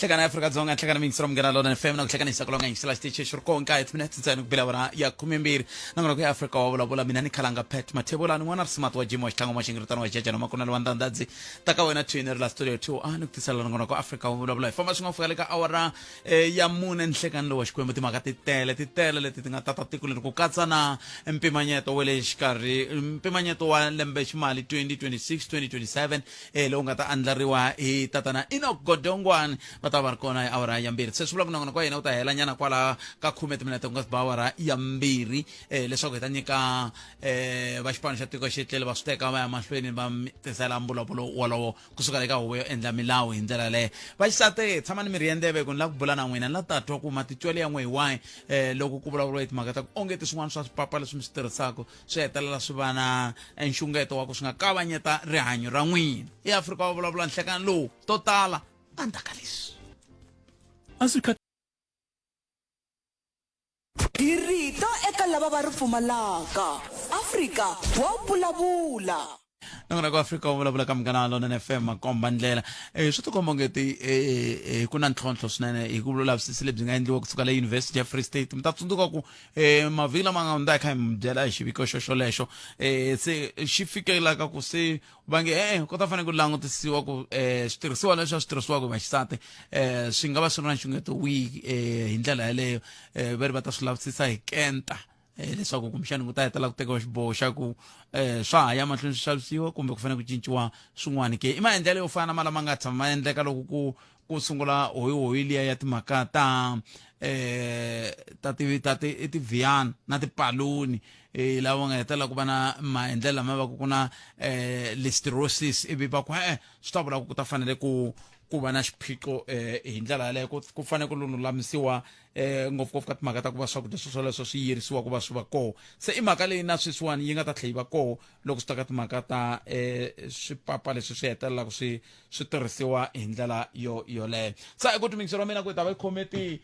Hlekana Afrika-Dzonga, nhlekana miyingiselo Munghana Lonene FM na ku hlekanisa ku longa yingisela xitichi xi ri kona nkaye timinete ntsena ku bela awara ya khume-mbirhi. Nongonoko ya Afrika wa vulavula mina ni khalanga Pat Mathebulani n'wana risimati wa Jim wa Xitlhangu wa Xingiritana wa Jejana Makunela wa Ndandadzi ta ka wena thwini ri la studio 2 a ni ku tisela nongonoko Afrika wa vulavula hi famba swin'we fika le ka awara ya mune nhlekani lowu wa Xikwembu. Timhaka ti tele ti tele leti ti nga tata tiko leri ku katsa na mpimanyeto wa le xikarhi mpimanyeto wa lembe ximali 2026 2027 lowu nga ta andlariwa hi tatana Enoch Godongwana. Va ta va ri kona hi awara ya 2. Se swi vula ku nongonoko wa hina wu ta hela nyana kwala ka khume timinete ku nga si ba awara ya 2 leswaku hi ta nyika va xipano xa tiko xi tlele va swi teka va ya mahlweni va tisela mbulavulo wolowo kusuka eka huvo yo endla milawu hi ndlela leyo. Vaxisati, tshamani mi ri endleve ku ni lava ku bula na n'wina, ni lava ta twa ku matitwelo ya n'we hi wahi loko ku vulavuriwa hi timhaka ta ku onge ti swin'wana swa swipapa leswi mi swi tirhisaka swi hetelela swi va na nxungeto wa ku swi nga kavanyeta rihanyo ra n'wina. EAfrika wa vulavula nhlekani lowu to tala endzhaku ka leswi. A swi kha. Hi rito eka lava va ri pfumalaka. Afrika wa vulavula. Nongonoko wa Afrika wu vulavula ka Munghana Lonene FM makomba ndlela. Swi tikomba onge ti ku na ntlhontlho swinene hi ku vulavisisi lebyi nga endliwa kusuka le University ya Free State. Mi ta tsundzuka ku mavhiki lama nga hundza hi kha hi mi byela hi xiviko xo xolexo se xi fikela ka ku se va nge e-e ku ta fanele ku langutisiwa ku switirhisiwa leswi a swi tirhisiwaka hi vaxisati swi nga va swi ri na nxungeto wihi hi ndlela yaleyo. Va ri va ta swi lavisisa hi kenta leswaku kumbexani ku ta hetelela ku tekiwa xiboho xa ku swa ha ya mahlweni swi xavisiwa kumbe ku fanele ku cinciwa swin'wana ke. I maendlelo yo fana na malama nga tshama ma endleka loko ku sungula hoyihoyi liya ya timhaka ta ta ti ta ti tivhiyana na tipaloni lava nga hetelela ku va na maendlelo lama va ku na listeriosis ivi va ku e swi ta vula ku ta fanele ku va na xiphiqo hi ndlela yaleyo ku fanele ku lulamisiwa ngopfungopfu ka timhaka ta ku va swakudya swo swoleswo swi yirisiwa ku va swi va koho. Se i mhaka leyi na sweswiwani yi nga ta tlhela yi va koho loko swi ta ka timhaka ta swipapa leswi swi hetelelaka swi tirhisiwa hi ndlela yo yoleyo. Se ku timingiselo wa mina ku hi ta va yi khome ti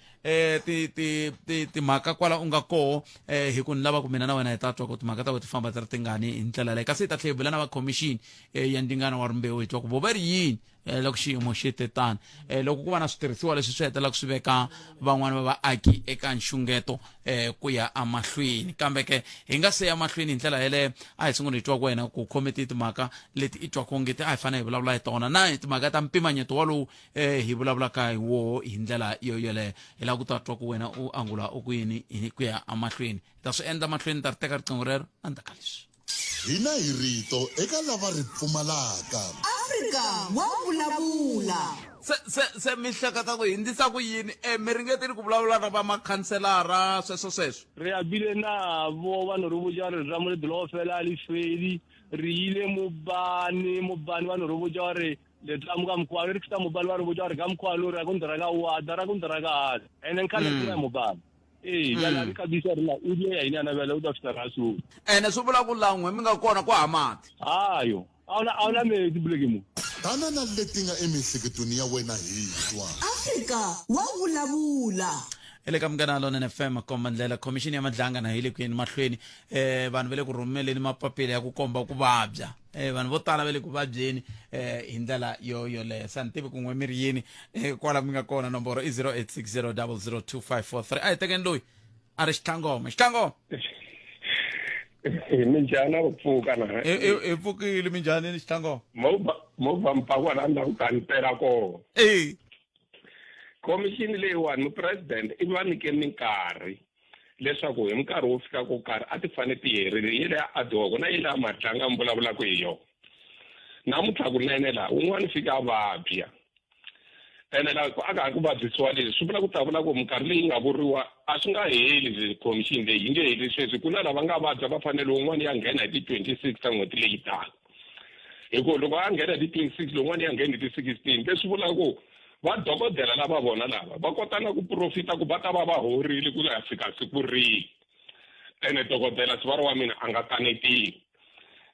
ti ti ti timhaka kwala u nga koho hi ku ni lava ku mina na wena hi ta twa ku timhaka ta ku ti famba ti ri tingani hi ndlela leyo. Kasi hi ta tlhela hi bula na va khomixini ya ndzingano wa rimbewu hi twa ku vo va ri yini loko xiyimo xi te tano loko ku va na switirhisiwa leswi swi hetelelaka swi veka van'wani va vaaki eka nxungeto ku ya emahlweni. Kambe ke hi nga se ya mahlweni hi ndlela yeleyo, a hi sunguli hi twa ku wena ku khome ti timhaka leti i twaka onge ti a hi fanele hi vulavula hi tona na hi timhaka ta mpimanyeto walowu hi vulavulaka hi woho hi ndlela yo yoleyo. Hi lava ku ta twa ku wena u angula u ku yini hi ku ya emahlweni. Hi ta swi endla mahlweni, ta ri teka riqingho rero endzhaku ka leswi. Hina hi rito eka lava ri pfumalaka. Afrika wa vulavula. Se se se mi hleketa ku hindzisa ku yini? E mi ringetile ku vulavula na va makhanselara sweswo sweswo? Re a bile nabo ba no re botša gore leramo le dula go fela a le feli. Re ile mobane, mobane ba no re botša gore letlamo ka mokgwa, re fihla mobane ba re botša gore ka mokgwa lo re ya ko ndra ka wa, ra ko ndra ka hala. Ene nkhale re ya mobane. Ee, bjale a re kabisa rena o die ya ine ana bjale o tla fihla ra so. Ene swi vula ku laha n'we mi nga kona ku hava mati. Hayo, a wu na a wu na metsi buleke mo. Tana na leti nga emiehleketweni ya wena hi twa. Afrika wa vulavula. Hi le ka Munghana Lonene FM komba ndlela. Khomixini ya Madlanga na yi le ku yeni mahlweni. Vanhu va le ku rhumeleni mapapila ya ku komba ku vabya. Vanhu vo tala va le ku vabyeni hi ndlela yo yoleyo. Se a ni tivi ku n'we mi ri yini kwala mi nga kona. Nomboro i 0860002543. A hi tekeni loyi a ri Xitlhangoma. Xitlhangoma. Minjhani a ku pfuka na? Hi pfukile. Minjhani Xitlhangoma? Movha movha mpakwa la ndhawu ka ni pela kona. Khomixini leyiwani mupresidente i va nyike minkarhi leswaku hi minkarhi wo fika ko karhi a ti fanele ti herile yi le ya adoko na yi le ya matlanga mi vulavulaka hi yona. Namuntlha kunene laha un'wana fika a vabya ene laha a ka ha ku vabyisiwa leswi swi vula ku ta vula ku minkarhi leyi nga vuriwa a swi nga heli khomixini leyi yi nge heli sweswi ku na lava nga vabya va fanele un'wana ya nghena hi ti-26 ta n'hweti leyi taka hi ku loko a nghena hi ti-26 lowun'wana ya nghena hi ti-16 leswi vulaka ku vadokodela lava vona lava va kota na ku profita ku va ta va va horile ku ya fika siku rihi ene dokodela sivara wa mina a nga kanetiwi.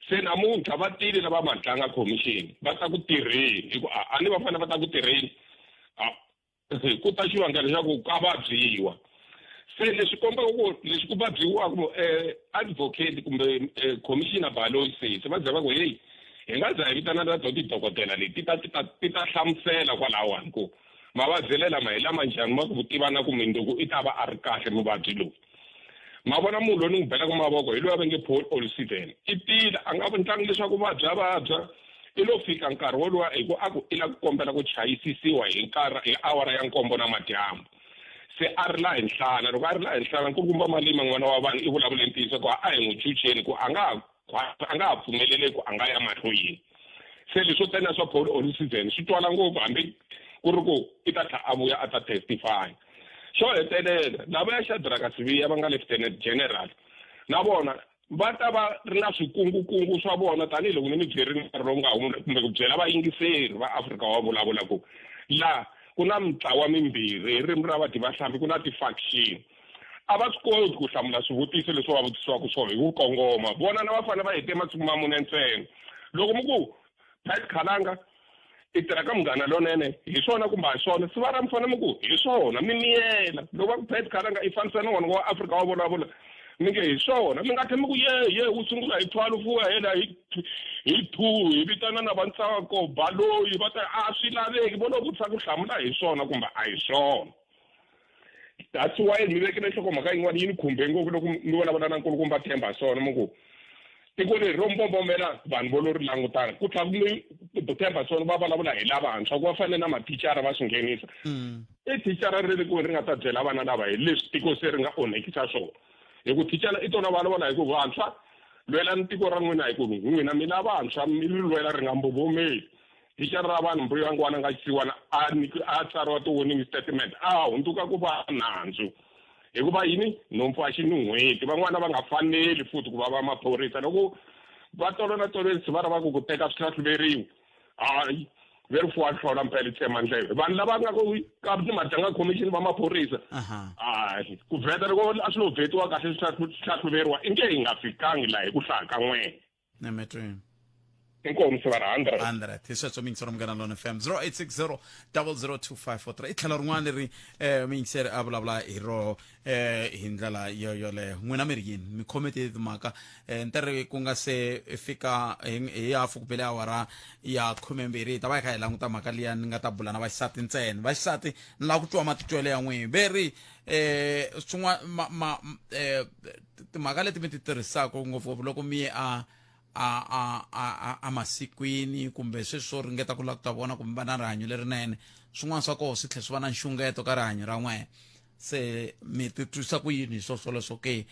Se namuntlha va tile lava Madlanga Commission va ta ku tirheni hi ku a ni va fanele va ta ku tirheni ku ta xivangelo xa ku ka vabyiwa. Se leswi kombaka ku leswi ku vabyiwaka advocate kumbe commissioner Baloyi se va za va ku heyi hi nga za hi vitana na to tidokodela leti ti ta ti ta ti ta hlamusela kwalahawani ku. Mavabyele lama hi lama njhani ma ku tiva na ku mindzuku i ta va a ri kahle muvabyi lowu. Ma vona munhu loyi ni n'wi belaka mavoko hi loyi a va nge Paul Olsiven. I tile a nga ntlangi leswaku vabya vabya i lo fika nkarhi woluwa hi ku a ku i la ku kombela ku chayisisiwa hi nkarhi hi awara ya nkombo na madyambu. Se a ri la hi nhlana loko a ri la hi nhlana nkulukumba Malima n'wana wa vanhu i vulavule ntiyiso ku a hi n'wi chucheni ku a nga ha a nga ha pfumeleleki ku a nga ya mahlweni. Se leswo tsena swa Paul Olsiven swi twala ngopfu hambi ku ri ku i ta tlha a vuya a ta testify. Xo hetelela lava ya Shadrack Sibiya va nga Lieutenant General na vona va ta va ri na swikungukungu swa vona tanihiloko ni mi byerile nkarhi lowu nga hundza kumbe ku byela vayingiseri va Afrika wa vulavula ku la ku na mintlawa mimbirhi hi ririmi ra vadyi va hlampfi ku na ti-faction a va swi koti ku hlamula swivutiso leswi va vutisiwaka swona hi ku kongoma vona na va fanele va hete masiku ma mune ntsena loko mi ku Pat Khalanga i tirha ka Munghana Lonene hi swona kumbe a hi swona siva ra mi fanele mi ku hi swona mi miyela loko va ku Pat Khalanga i fambisana n'wana wa Afrika wa vulavula mi nge hi swona mi nga tlhe mi ku ye ye wu sungula hi 12 wu hela hi hi 2 hi vitana na vantsako baloyi va ta a swi laveki vo lo vutisa ku hlamula hi swona kumbe a hi swona that's why mi vekele nhlokomhaka yin'wana yi ni khumbe ngopfu loko mi vulavula na nkulukumba Themba swona mi ku tiko leri ro mbombomela vanhu vo lo ri langutana ku tlhela mi Themba swona va vulavula hi lavantshwa ku va fanele na mathicara va swi nghenisa i thicara ri ri kwihi ri nga ta byela vana lava hi leswi tiko se ri nga onhekisa swona hi ku thicara i tona vulavula hi ku vantshwa lwelani tiko ra n'wina hi ku n'wina mi lavantshwa mi ri lwela ri nga mbombomeli Thicara ra vanhu Mbuya Ngwana nga xisiwana a a tsariwa ti-warning statement a hundzuka ku va nandzu hikuva yini nhompfu a xi nun'hweti van'wana va nga faneli futhi ku va va maphorisa loko va tolo na tolweni va lava ku ku teka swi hlahluveriwa hayi ve ri fuwa hlola mpela yi tsema ndleve vanhu lava nga ku ka timadyanga commission va maphorisa hayi ku vheta loko a swi lo vhetiwa kahle swi hlahluveriwa i nge hi nga fikangi laha hi ku hlaya ka n'wena Emetweni. Inkomu siva 100. 100 hi sweswo miyingiseri Munghana Lona FM 0860 002543 i tlhelo rin'wana leri miyingiseri a vulavula hi roho hi ndlela yo yoleyo n'wina mi ri yini mi khome ti timhaka ni ta ri ku nga se fika hi hafu ku bele awara ya khumembirhi hi ta va hi kha hi languta mhaka liya ni nga ta bula na vaxisati ntsena vaxisati ni lava ku twa matitwelo ya n'wina ve ri swin'wana ma, ma timhaka leti mi ti tirhisaka ngopfungopfu loko mi ye a a a a a amasikwini kumbe sweswi swo ringeta ku lava ku ta vona kumbe va na rihanyo lerinene swin'wana swa kona swi tlhela swi va na nxungeto ka rihanyo ra n'wena se mi titwisa ku yini hi swo swoleswo ke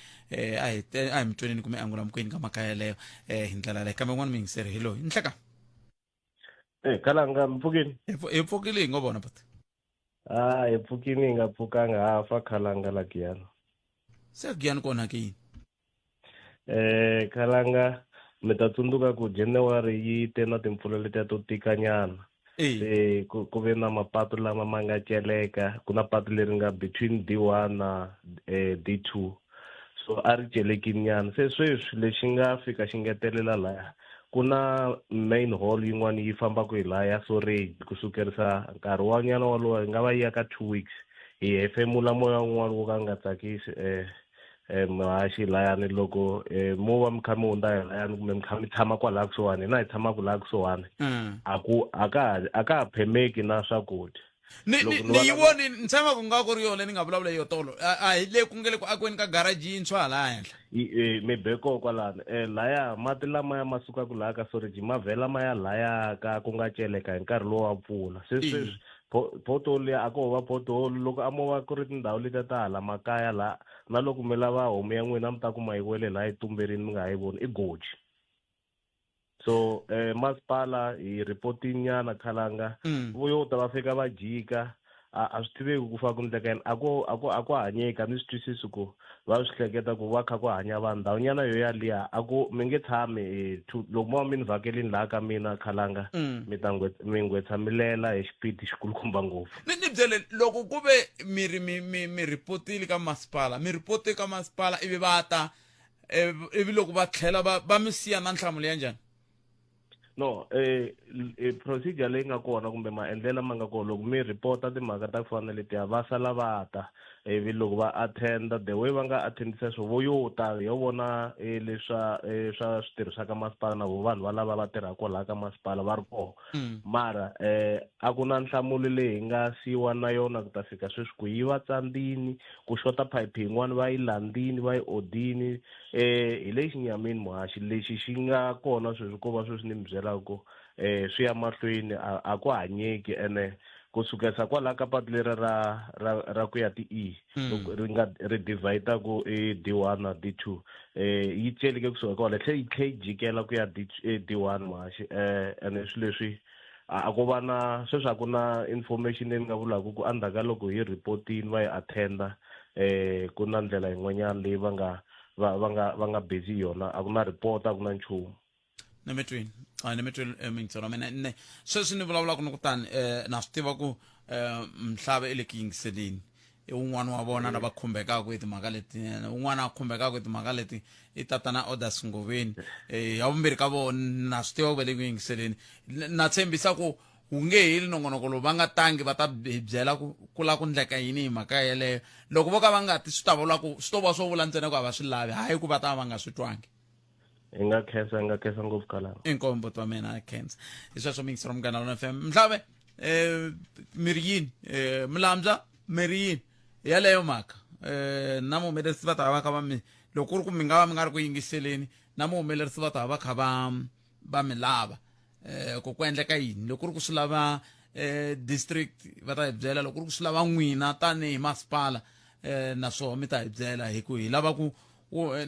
a hi a hi mi tweneni kumbe angula mikwini ka mhaka yeleyo hi ndlela leyo kambe n'wana muyingiseri hi loyi nhleka Eh, kalanga mpfukini. Hi pfukile hi ngo vona pati. Ah, hi pfukini hi nga pfukanga ha fa khalanga la Giyani. Se Giyani kona ke yini? Eh, khalanga mi ta tsundzuka ku January yi te na timpfula letiya to tikanyana. Se ku ve na mapatu lama ma nga celeka, ku na patu leri nga between D1 na D2. So a ri celekini nyana. Se sweswi lexi nga fika xi ngetelela laya ku na main hall yin'wana yi fambaka hi laya storage ku sukerisa nkarhi wa nyana wolowo yi nga va yi ya ka 2 weeks hi hefemula moya wun'wana wo ka nga tsakisi muhaxi layani loko mo va mi kha mi hundza hi layani kumbe mi kha mi tshama kwalaya kusuhani hina hi tshamaka laha kusuhani a ku a ka a ka ha phemeki na swakudya ni ni ni yi voni ni tshama ku nga ku ri yona ni nga vulavula yo tolo a hi le ku nge le ku akiweni ka garage yintshwa hala henhla mi be kona kwalano laya mati lamaya ma sukaka laha ka storage ma vhela ma ya laya ka ku nga celeka hi nkarhi lowu wa mpfula se sweswi pothole liya a ko va pothole loko a mo va ku ri tindhawu letiya ta hala makaya laha na loko mi lava homu ya n'wina mi ta kuma yi wele laha yi tumberini mi nga ha yi voni i goji so masipala hi report nyana khalanga vo yo ta va fika va jika a swi tiveki ku fa ku ndleka yini a ku a ku a ku hanyeki a ni swi twisisi ku va swi hleketa ku va kha ku hanya vanhu ndhawu nyana yo yaliya a ku mi nge tshami loko mo va mi ni vhakelini laha ka mina khalanga mi ta mi ngwetsa mi lela hi xipidi xikulukumba ngopfu ni ni byele loko ku ve mi ri mi mi mi ripotile ka masipala mi ripote ka masipala ivi va ta ivi loko va tlhela va va mi siya na nhlamulo ya njhani no procedure leyi nga kona kumbe maendlelo lama nga kona loko mi report-a timhaka ta ku fana na letiya va sala va ta. Ivi loko va attenda, the way va nga attendisa swo vo yo ta yo vona leswa swa switirho swa ka masipala na vo vanhu valava va tirhaka kwalaya ka masipala va ri kona. Mara a ku na nhlamulo leyi hi nga siyiwa na yona ku ta fika sweswi ku yi va tsandzini, ku xota phayiphi yin'wana va yi landzini, va yi odini. Hi le xinyamini muhaxi, lexi xi nga kona sweswi ko va sweswi ni mi byelaka ku swi ya mahlweni, a ku hanyeki. Ene ku sukesa kwalaha ka patu leri ra ku ya ti-E, loko ri nga ri divide-aku i D1 na D2, yi celike kusuka kwala tlhe yi tlhe yi jikela ku ya D1 muhaxi. Ene swilo leswi a ko va na sweswi, a ku na information leyi ni nga vulaka ku endzhaku ka loko hi report-ini va yi attenda, ku na ndlela yin'wanyana leyi va nga va va nga va nga busy yona. A ku na report, a ku na nchumu. Ni mi twini, a ni mi twini, mintsona mina ne sweswi ni vulavulaka ni kutani na swi tiva ku Mhlava i le ku yingiseleni, i wun'wana wa vona lava khumbekaka hi timhaka leti. Un'wana a khumbekaka hi timhaka leti i tatana Odas Ngoveni. Ya vumbirhi ka vona na swi tiva ku va le ku yingiseleni. Na tshembisa ku wu nge heli nongonoko lowu va nga tangi va ta hi byela ku ku la ku ndleka yini hi mhaka yeleyo. Loko vo ka va nga ti, swi ta vula ku swi to va swo vula ntsena ku a va swi lavi, hayi ku va ta va va nga swi twangi. Hi nga khensa, hi nga khensa ngopfu kalanga. Inkomu buti wa mina, a khensa. Hi sweswo miyingiselo Munghana Lona FM. Mhlave miri yini, Mulambya miri yini yaleyo mhaka, na muhumelerisi va ta va kha va mi, loko ku ri ku mi nga va mi nga ri ku yingiseleni, na muhumelerisi va ta va kha va mi lava ku ku endleka yini. Loko ku ri ku swi lava district, va ta hi byela. Loko ku ri ku swi lava n'wina tanihi masipala, naswona mi ta hi byela, hi ku hi lava ku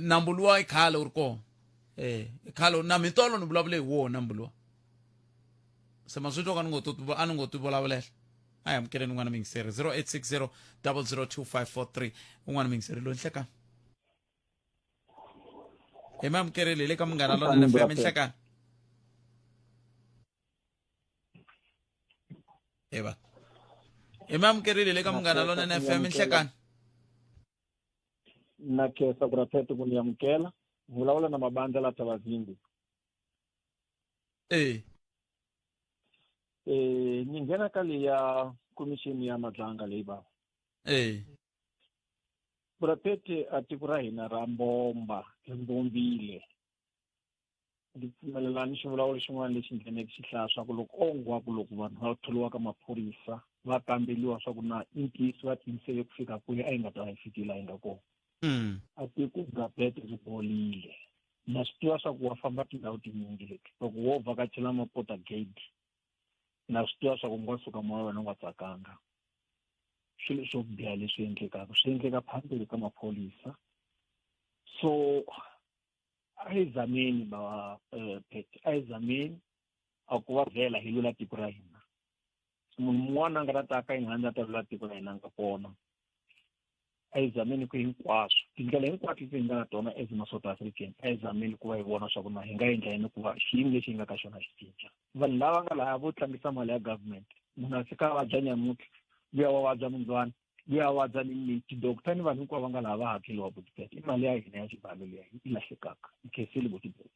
nambu luwa i khale wu ri kona, khale na mitolo ni vulavule hi wona nambu luwa. Se ma swi twa ka ni ngo to a ni ngo ti vulavulela. A hi amukeleni un'wana mingiseri, 0860 002543. Un'wana mingiseri loyi, nhlekani, hi mi amukerile hi le ka Munghana Lonene FM. Nhlekani, eva hi mi amukerile hi le ka Munghana Lonene FM. Nhlekani. Na khensa ku raphete ku ni amukela. Vulavula na Mabandla la Tavazimbi. Ni nghena ka leya commission ya Madlanga leyi bava. Burapete, a tiko ra hina ra mbomba, ri mbombile. Ndzi pfumelelani xivulavulo xin'wana lexi ngheneke xi hlaya swa ku loko ongo ku loko vanhu va tholiwaka maphorisa va kambeliwa swa ku na i ntiyiso va tiyimisele ku fika kwihi, a yi nga ta va yi fikile a yi nga kona. A tiko Burapete ri bolile. Na swi tiva swa ku wa famba tindhawu tinyingi leti, loko wo vhakachela Mapota Gate, na swi tiva swa ku nga suka moya wa wena u nga tsakanga. Swilo swo biha leswi endlekaka swi endleka phambili ka maphorisa. So a hi zameni ba Pet, a hi zameni a ku va vhela hi lwela tiko ra hina. Munhu mun'wana a nga ta ta ka yi nga ta lwela tiko ra hina nga kona. A hi zameni ku hinkwaswo tindlela hinkwato leti hi nga na tona as ma South African, a hi zameni ku va hi vona swa ku na hi nga endla yini ku va xiyimo lexi hi nga ka xona xi cinca. Vanhu lava nga lahaya vo tlangisa mali ya government, munhu a fika a vabya nyamuntlha, luya wa vabya mundzwana, luya wa vabya ni ni tidokta ni vanhu hinkwavo va nga laha va hakeliwa botibet. I mali ya hina ya xibalo liya yi lahlekaka. Ni khensile botibet.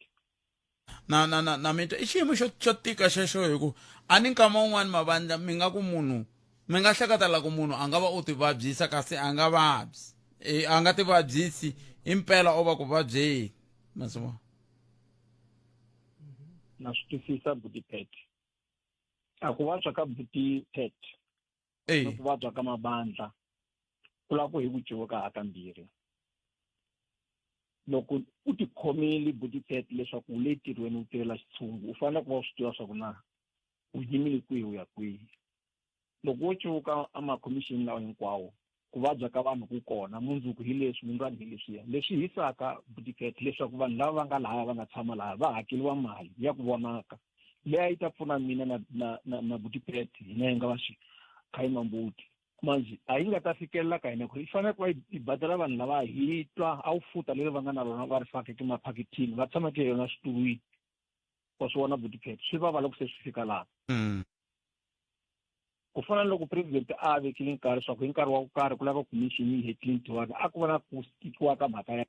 Na mi twa, i xiyimo xo tika xexo, hi ku a ni nkama wun'wani mavandla mi nga ku munhu, mi nga hleketela ku munhu a nga va u ti vabyisa, kasi a nga vabyi, a nga ti vabyisi impela, o va ku vabyeni masimo. Na swi twisisa buti Pet. A ku vabya ka buti Pet ni ku vabya ka Mabandla ku lava ku hi ku cuvuka ha kambirhi. Loko u tikhomile buti Pet leswaku u le ntirhweni, u tirhela xitshungu, u fanele ku va u swi tiva swa ku na u yimile kwihi, u ya kwihi. Loko wo cuvuka amakhomixini lawa hinkwawo, ku vabya ka vanhu ku kona mundzuku hi leswi, mundzani hi leswiya. Leswi hisaka buti Pet leswaku vanhu lava va nga lahaya, va nga tshama lahaya, va hakeliwa mali ya ku vonaka leyi a yi ta pfuna mina na buti Pet, hina hi nga va xikhayima mbuti. Manje a yi nga ta fikelela ka hina ku yi fanele ku va yi badala vanhu lava hi twa a wu futa leri va nga na rona, va ri fakeke maphakithini, va tshameke hi yona switulwini. Wa swi vona buti Pet, swi vava loko se swi fika laha. Ku fana na loko president a vekile nkarhi swa ku hi nkarhi wa ku karhi ku lava commission yi hetile ntirho wa a ku va na ku tikiwa ka mhaka ya.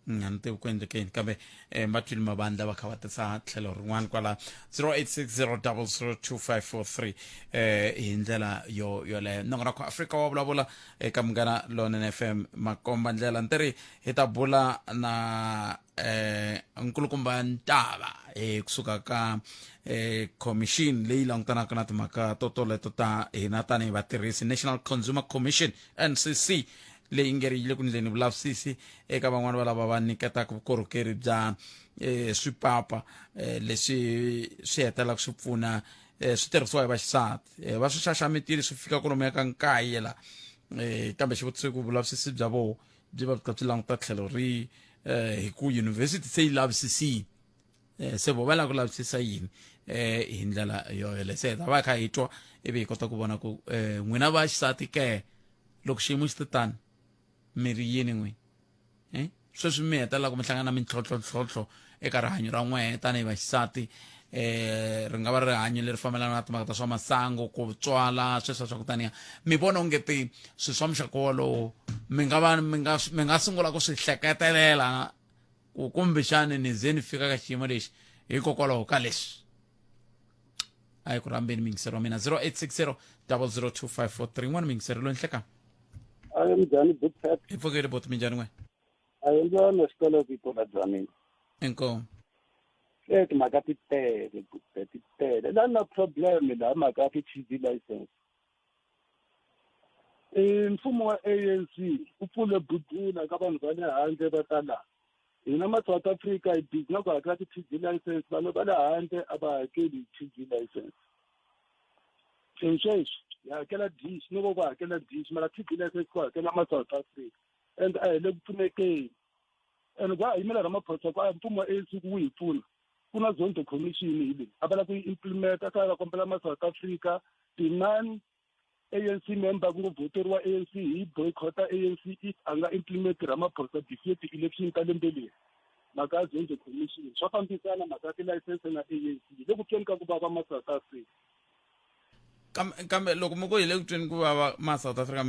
A ni tivi ku endlekeni kambe um va twile mavandla va kha va tisa tlhelo rin'wana kwala 0860002543 hi ndlela yo yoleyo. Nongonoko Afrika wa vulavula eka Munghana Lonene FM makomba ndlela ni ri hi ta bula na nkulukumba Ntava kusuka ka commission leyi langutanaka na timhaka to toleto ta hina tanihi vatirhisi, National Consumer Commission, NCC, leyi nge ri yi le ku ndleni vulavisisi eka van'wana va lava va nyiketaka vukorhokeri bya swipapa leswi swi hetelelaka swi pfuna swi tirhisiwa hi vaxisati, va swi xaxametile swi fika kwalomuya ka nkaye la, kambe xivutiso ku vulavisisi bya voho byi va byi kha byi languta tlhelo ri hi ku yunivhesiti se yi lavisisile, se vo va lava ku lavisisa yini hi ndlela yoyele. Se hi ta va hi kha hi twa ivi hi kota ku vona ku n'wina va xisati ke loko xiyimo xi te tani mi ri yini n'wina, sweswi mi hetelelaka mi hlangana na mintlhontlhontlhontlho eka rihanyo ra n'wehe tanihi vaxisati, ri nga va rihanyo leri fambelana na timhaka ta swa masangu, ku tswala, sweswo swa ku taniya, mi vona onge ti swilo swa muxaka wolowo mi nga va mi nga sungula ku swi hleketelela ku kumbexani ni ze ni fika ka xiyimo lexi hikokwalaho ka leswi? A hi ku rhambeni miyingiseri wa mina 0860 002543 n'wana miyingiseri loyi nhleka. Ayi, minjhani Butpet? Hi pfukile boti, minjhani n'we? A yi ndzi xikolo vito la Dzanini. Inkomu. E timhaka ti tele Butpet, ti tele la na problem laha mhaka ya ti-TV license. E mfumo wa ANC wu pfule budula ka vanhu va le handle va ta laha. Hina ma South Africa hi busy na ku hakela ti-TV license, vanhu va le handle a va hakeli TV license. Se sweswi hi hakela dish no vo va hakela dish, mara TV license ku hakela ma South Africa and a hi le ku pfunekeni. And va yimela Ramaphosa ku a mfumo wa ANC ku wu hi pfuna. Ku na Zondo Commission hi leyi a va lava ku yi implementa ka va kombela ma South Africa ti-non ANC member ku ngo voteriwa ANC hi boycott ANC if a nga implement Ramaphosa before ti-election ta lembe leri. Mhaka ya Zondo Commission swa fambisana mhaka ya tilayisense na ANC le ku tweni ka ku vava ma South Africa. Kambe loko mi ku hi le ku tweni ku vava ma South Africa,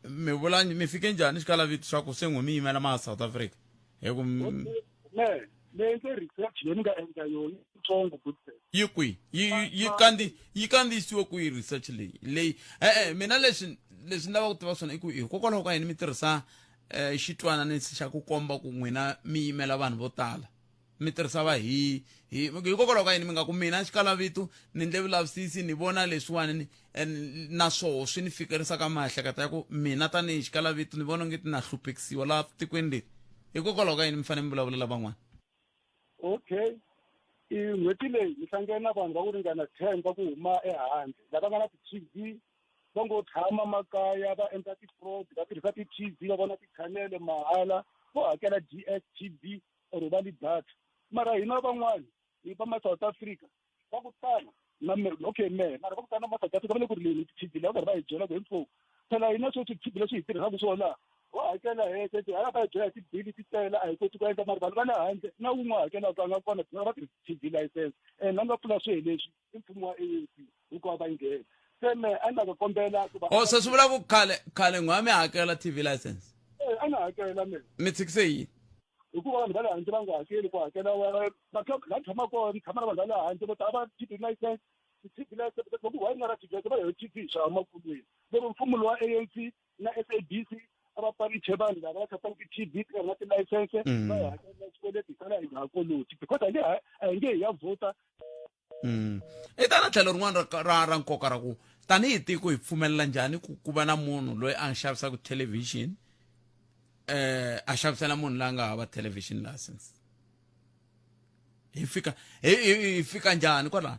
mi vula mi fike njhani xikalavito swa ku se n'we mi yimela ma South Africa hi ku me leyi ndze research leyi ni nga endla yona yitsongo good. Yi kwihi? Yi kandziyisiwe kwihi research leyi? E-e, mina leswi ni lavaka ku tiva swona i ku hikokwalaho ka yini mi tirhisa xitwananisi xa ku komba ku n'wina mi yimela vanhu vo tala, mi tirhisa va hi hi hikokwalaho ka yini mi nga ku mina xikalavito ni ndle vulavisisi ni vona leswiwani ni and na swoho swi ni fikerisa ka miehleketo ya ku mina tanihi xikalavito ni vona onge ti na hluphekisiwa laha tikweni leri, hikokwalaho ka yini mi fanele mi vulavulela van'wana? Okay, i n'hweti leyi ni hlangene na vanhu va ku ringana 10 va ku huma ehandle lava nga na ti-TV, va ngo tshama makaya va endla ti-fraud, va tirhisa ti-TV va vona ti-channel mahala, vo hakela DSTV or va li data, mara hina van'wani hi va ma South Africa va ku tala na me, okay me, mara va ku tala ma South Africa va le ku rileni ti-TV lava karhi va hi byela ku hi mfumo phela hina sweswi ti-TV leswi hi tirhisaka swona wa hakela hexe ti hala va hi byela hi tibili ti tele a hi koti ku endla, mara vanhu va le handle na wun'we hakelaka a nga kona va tirhisa TV license and a nga pfula swihi leswi i mfumo wa ANC hinkwawo va nghena se me a ni la ku kombela ku va O se swi vula ku khale khale n'we a mi hakela TV license? Eh, a ni hakela me. Mi tshikise yini? Hikuva vanhu va le handle va nga hakeli ku hakela la tshama kona ni tshama na vanhu va le handle vo tala va TV license, ti-TV license loko wa yi nga na TV license va hi TV hi xava makulweni lero mfumo lowa ANC na SABC a va paniche vanhu lava va xavaka ti-TV ti nga ri na tilayisense, va hi hakela xikweleti hi sala hi nga ha koloti because a nge a hi nge hi ya vhota. I tana tlhelo rin'wana ra nkoka ra ku tanihi tiko hi pfumelela njhani ku va na munhu loyi a xavisaka television, a xavisela munhu loyi a nga hava television license? Hi fika njhani kwalano?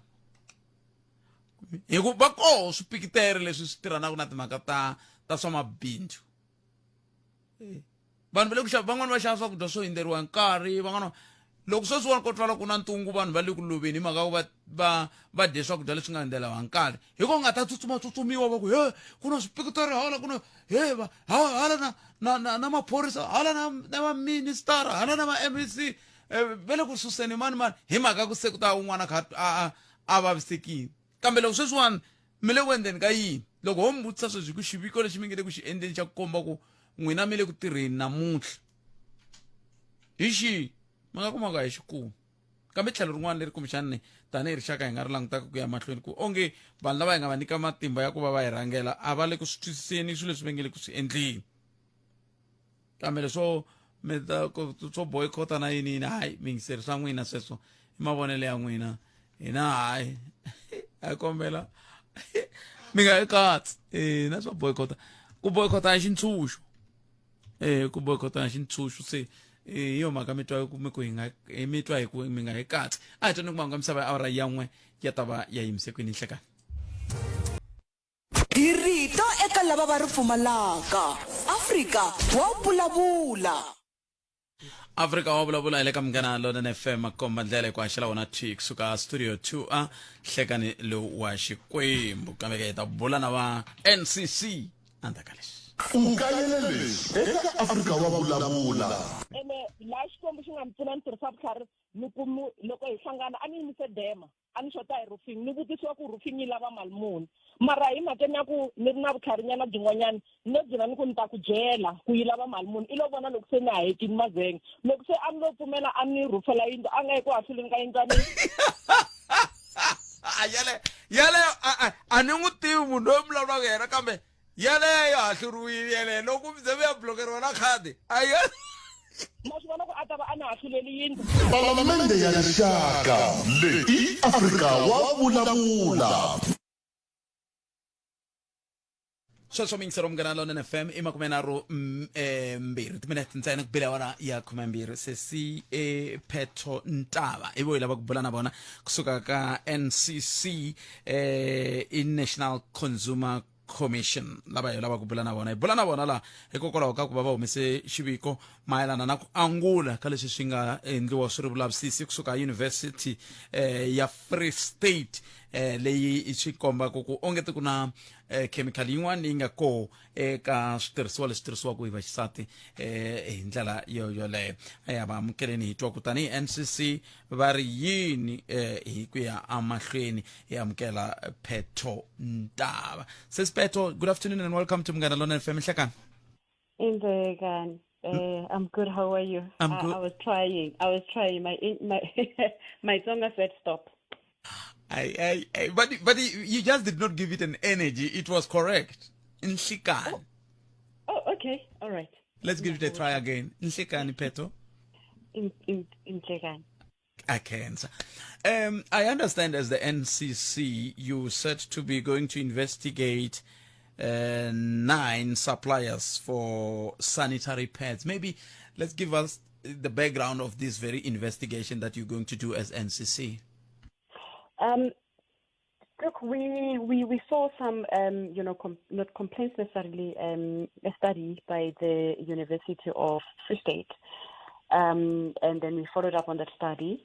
Hi ku va koho swipikitere leswi swi tirhanaka na timhaka ta swa mabindzu, vanhu va le ku xava, van'wani va xava swakudya swo hundzeriwa hi nkarhi, van'wana loko sweswiwani ko twala ku na ntungu vanhu va le ku loveni hi mhaka ku va dye swakudya leswi nga hundzeriwa hi nkarhi, hi ku nga ta tsutsuma tsutsumiwa va ku he ku na swipikitere hala, ku na he va hala na maphorisa hala na vaministara hala na va MEC, va le ku suseni mani mani hi mhaka ku se ku ta un'wana kha a vavisekile. Kambe loko sweswiwani mi le ku endleni ka yini? Loko ho mi vutisa sweswi ku xiviko lexi mi nge le ku xi endleni xa ku komba ku n'wina mi le ku tirheni namuntlha. Hi xihi? Mi nga kuma ku a hi xi kumi. Kambe tlhelo rin'wana leri kumbexani tanihi rixaka hi nga ri langutaka ku ya mahlweni ku onge vanhu lava hi nga va nyika matimba ya ku va va hi rhangela a va le ku swi twisiseni swilo leswi va nge le ku swi endleni. Kambe leswo mi ta ku swo boycott na yini yini hayi miyingiseri swa n'wina sweswo i mavonelo ya n'wina hina hayi a kombela mi nga yi katsi eh na swa boycott ku boycott a xintshunxo eh ku boycott a xintshunxo se hi yo mhaka mi twa ku mi ku hi nga mi twa hi ku mi nga yi katsi a hi tweni ku mahungu ya misava ya awara ya n'we ya ta va ya yimise kwini nhlekani. Hi rito eka lava va ri pfumalaka. Afrika wa vulavula. Afrika wa vulavula hi le ka Munghana Lonene FM komba ndlela hi ku haxela wona thwi kusuka studio 2 a hlekani lowu wa Xikwembu kambe ke hi ta bula na va NCC endzhaku ka leswi. U kayele leswi eka Afrika wa vulavula. Ene laha Xikwembu xi nga ni pfuna ni tirhisa vutlhari ni kumu loko hi hlangana a ni yimise dema a ni xota hi roofing ni vutisiwa ku roofing yi lava mali muni mara hi mhakeni ya ku ni ri na vutlharinyana byin'wanyana ni lo gcina ni ku ni ta ku byela ku yi lava mali muni i lo vona loko se ni hahekini mazenge loko se a ni lo pfumela a ni rhufela yindlu a nga yi ku hahluleni ka yindlwanini. Yale yaleyo a ni n'wi tivi munhu loyi vulavulaka yena kambe yaleyo hahluriwile yeleyo loko mi ze mi ya blokeriwa na khadi a ya ma swi vona ku a ta va a ni hahluleli yindlu. Palamende ya Rixaka leyi i Afrika wa vulavula. Sweswo miyingiselo Munghana Lonene FM i makumenharhu mbirhi timinete ntsena ku bile awara ya khumembirhi. Sesi e Phetho Ntava i vo hi lava ku bula na vona kusuka ka NCC i National Consumer Commission lava hi lava ku bula na vona. Hi bula na vona laha hikokwalaho ka ku va va humese xiviko mayelana na ku angula ka leswi swi nga endliwa swi ri vulavisisi kusuka University ya Free State leyi swi kombaka ku ongeti ku na chemical yin'wana leyi nga koho eka switirhisiwa leswi tirhisiwaka hi vaxisati hi ndlela yo yoleyo. Ya va amukeleni hi twa ku tanihi NCC va ri yini hi ku ya emahlweni hi amukela Phetho Ntava. Sis Phetho, good afternoon and welcome to Munghana Lonene FM. Nhlekani. Indeed, I'm good. How are you? I'm good. I was trying. I was trying. My my my Tsonga said stop. But you just did not give it an energy. It was correct. Nhlekani. Oh, okay. All right. Let's give it a try again. Nhlekani, Phetho. Nhlekani. I can't. I understand as the NCC, you said to be going to investigate 9 suppliers for sanitary pads. Maybe let's give us the background of this very investigation that you're going to do as NCC. Look, we saw some, not complaints necessarily, a study by the University of Free State. And then we followed up on that study,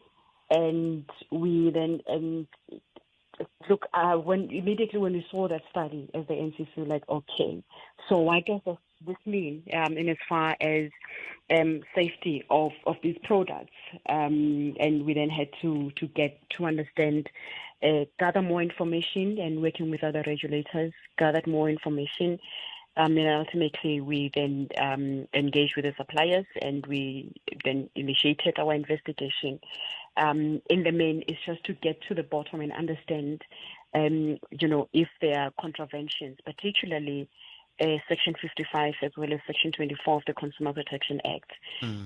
and we then, and look, when immediately when we saw that study as the NCC, like, okay, so what does this mean in as far as safety of these products? And we then had to get to understand, gather more information, and working with other regulators, gathered more information. And ultimately, we then engaged with the suppliers, and we then initiated our investigation. In the main, it's just to get to the bottom and understand, if there are contraventions, particularly Section 55 as well as Section 24 of the Consumer Protection Act.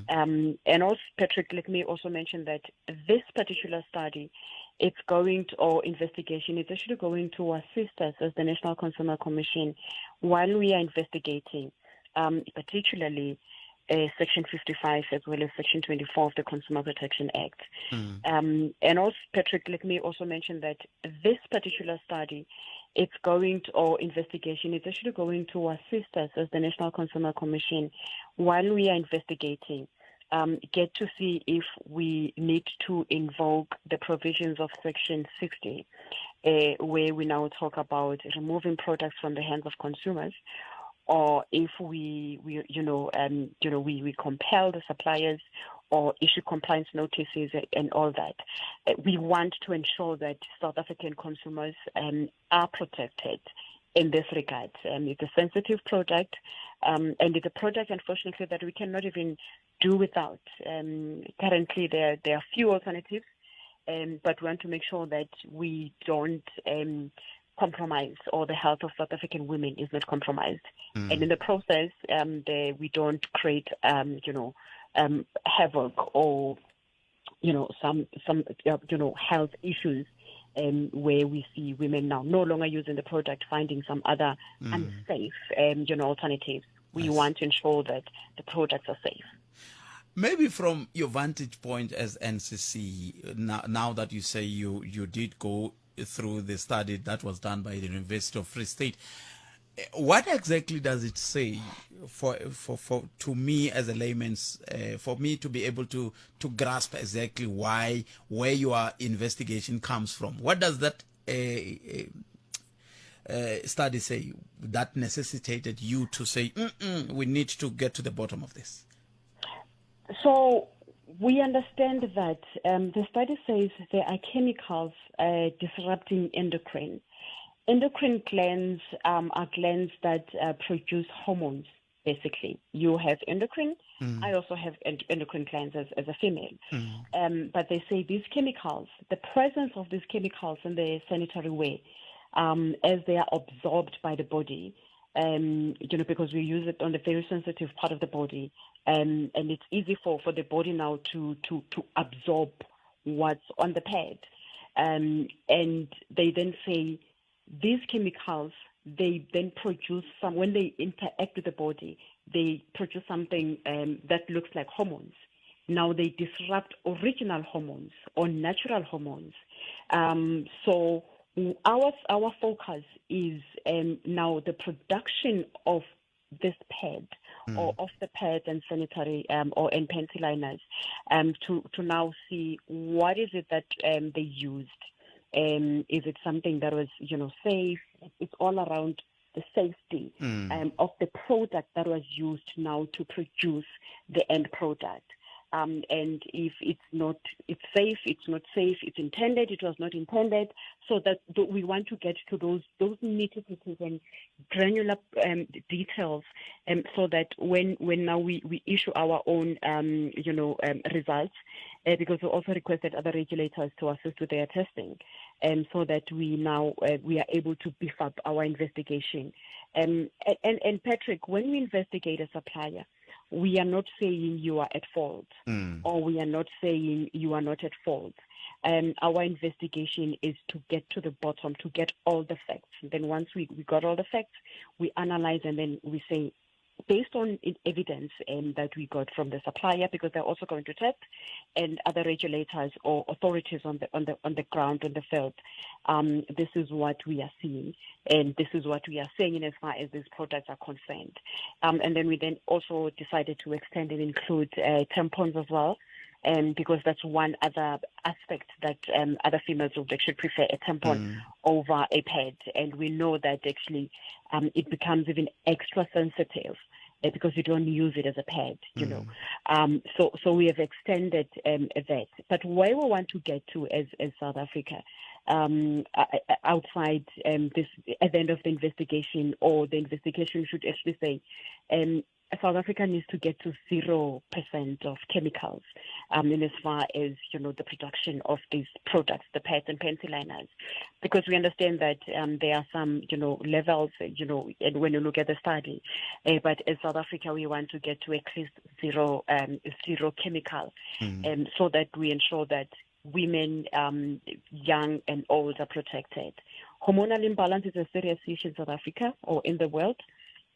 And also, Patrick, let me also mention that this particular study, it's going to, or investigation, it's actually going to assist us as the National Consumer Commission while we are investigating, particularly Section 55 as well as Section 24 of the Consumer Protection Act. And also, Patrick, let me also mention that this particular study, it's going to, or investigation, it's actually going to assist us as the National Consumer Commission while we are investigating, get to see if we need to invoke the provisions of Section 60, where we now talk about removing products from the hands of consumers, or if we compel the suppliers or issue compliance notices and all that. We want to ensure that South African consumers are protected in this regard. It's a sensitive product, and it's a product, unfortunately, that we cannot even do without. Currently, there, there are few alternatives, but we want to make sure that we don't compromise or the health of South African women is not compromised. Mm. And in the process, the, we don't create, you know, havoc or, you know, some, some you know, health issues where we see women now no longer using the product, finding some other mm. unsafe, you know, alternatives. We nice. want to ensure that the products are safe. Maybe from your vantage point as NCC, now, now that you say you, you did go through the study that was done by the University of Free State, what exactly does it say for for for to me as a layman's uh, for me to be able to to grasp exactly why where your investigation comes from what does that uh, uh, uh study say that necessitated you to say we need to get to the bottom of this so we understand that um, the study says there are chemicals uh, disrupting endocrine Endocrine glands um, are glands that uh, produce hormones, basically. You have endocrine. Mm. I also have endocrine glands as, as a female. Mm. Um, but they say these chemicals, the presence of these chemicals in the sanitary way, um, as they are absorbed by the body, um, you know, because we use it on the very sensitive part of the body, um, and it's easy for, for the body now to, to, to absorb what's on the pad. Um, and they then say these chemicals, they then produce some, when they interact with the body, they produce something um, that looks like hormones. Now they disrupt original hormones or natural hormones. Um, so our, our focus is um, now the production of this pad mm. or off the pads and sanitary um, or and panty liners um, to, to now see what is it that um, they used. Um, is it something that was, you know, safe? It's all around the safety mm. um, of the product that was used now to produce the end product. Um, and if it's not, it's safe, it's not safe, it's intended, it was not intended. So that we want to get to those those nitty and granular um, details, um, so that when when now we, we issue our own um, you know um, results, uh, because we also requested other regulators to assist with their testing, um, so that we now uh, we are able to beef up our investigation. Um, and, and Patrick, when we investigate a supplier, we are not saying you are at fault mm. or we are not saying you are not at fault. Um, our investigation is to get to the bottom, to get all the facts. And then once we, we got all the facts, we analyze and then we say, based on evidence um, that we got from the supplier, because they're also going to test, and other regulators or authorities on the on the on the ground on the field, um, this is what we are seeing, and this is what we are saying in as far as these products are concerned. Um, and then we then also decided to extend and include uh, tampons as well. Um, because that's one other aspect that um, other females would actually prefer a tampon mm. over a pad. And we know that actually um, it becomes even extra sensitive uh, because you don't use it as a pad, you mm. know. Um, so, so we have extended um, that. But where we want to get to as, as South Africa, um, outside um, this, at the end of the investigation, or the investigation should actually say, um, South Africa needs to get to 0% of chemicals um, in as far as, you know, the production of these products, the pads and panty liners, because we understand that um, there are some, you know, levels, you know, and when you look at the study, uh, but as South Africa, we want to get to at least zero, um, zero chemical mm. um, so that we ensure that women, um, young and old, are protected. Hormonal imbalance is a serious issue in South Africa or in the world.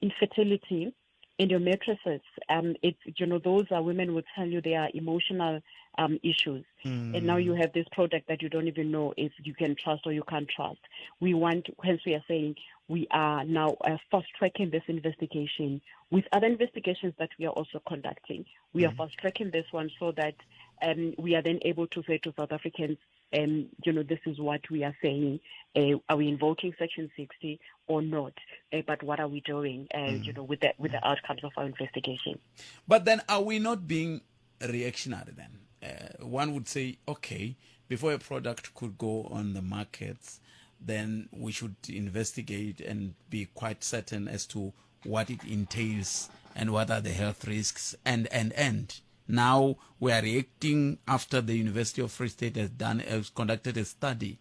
Infertility, endometriosis, um, it's, you know, those are women would tell you they are emotional um, issues. Mm. And now you have this product that you don't even know if you can trust or you can't trust. We want, hence we are saying we are now uh, fast tracking this investigation with other investigations that we are also conducting. We mm. are fast tracking this one so that um, we are then able to say to South Africans, um, you know, this is what we are saying. Uh, are we invoking Section 60 or not? Uh, but what are we doing, uh, mm. you know, with the, with the outcomes of our investigation? But then are we not being reactionary then? Uh, one would say, okay, before a product could go on the markets, then we should investigate and be quite certain as to what it entails and what are the health risks and and and now we are reacting after the University of Free State has done has conducted a study.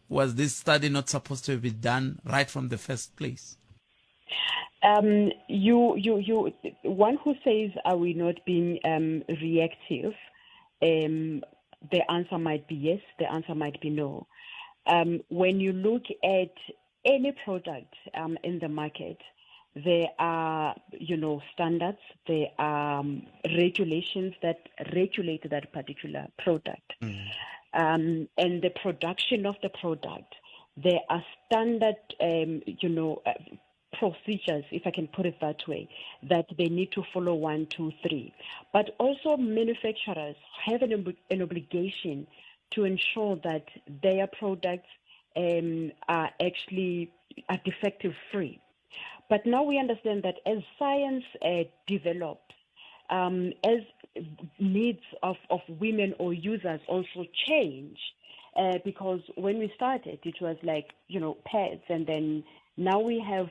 Was this study not supposed to be done right from the first place? You, you, you, one who says, are we not being reactive? The answer might be yes, the answer might be no. When you look at any product in the market, there are, you know, standards, there are regulations that regulate that particular product. And the production of the product, there are standard, you know, procedures, if I can put it that way, that they need to follow 1, 2, 3. But also manufacturers have an obligation to ensure that their products are actually are defective free. But now we understand that as science develops, as needs of women or users also change, because when we started, it was like, you know, pads, and then now we have,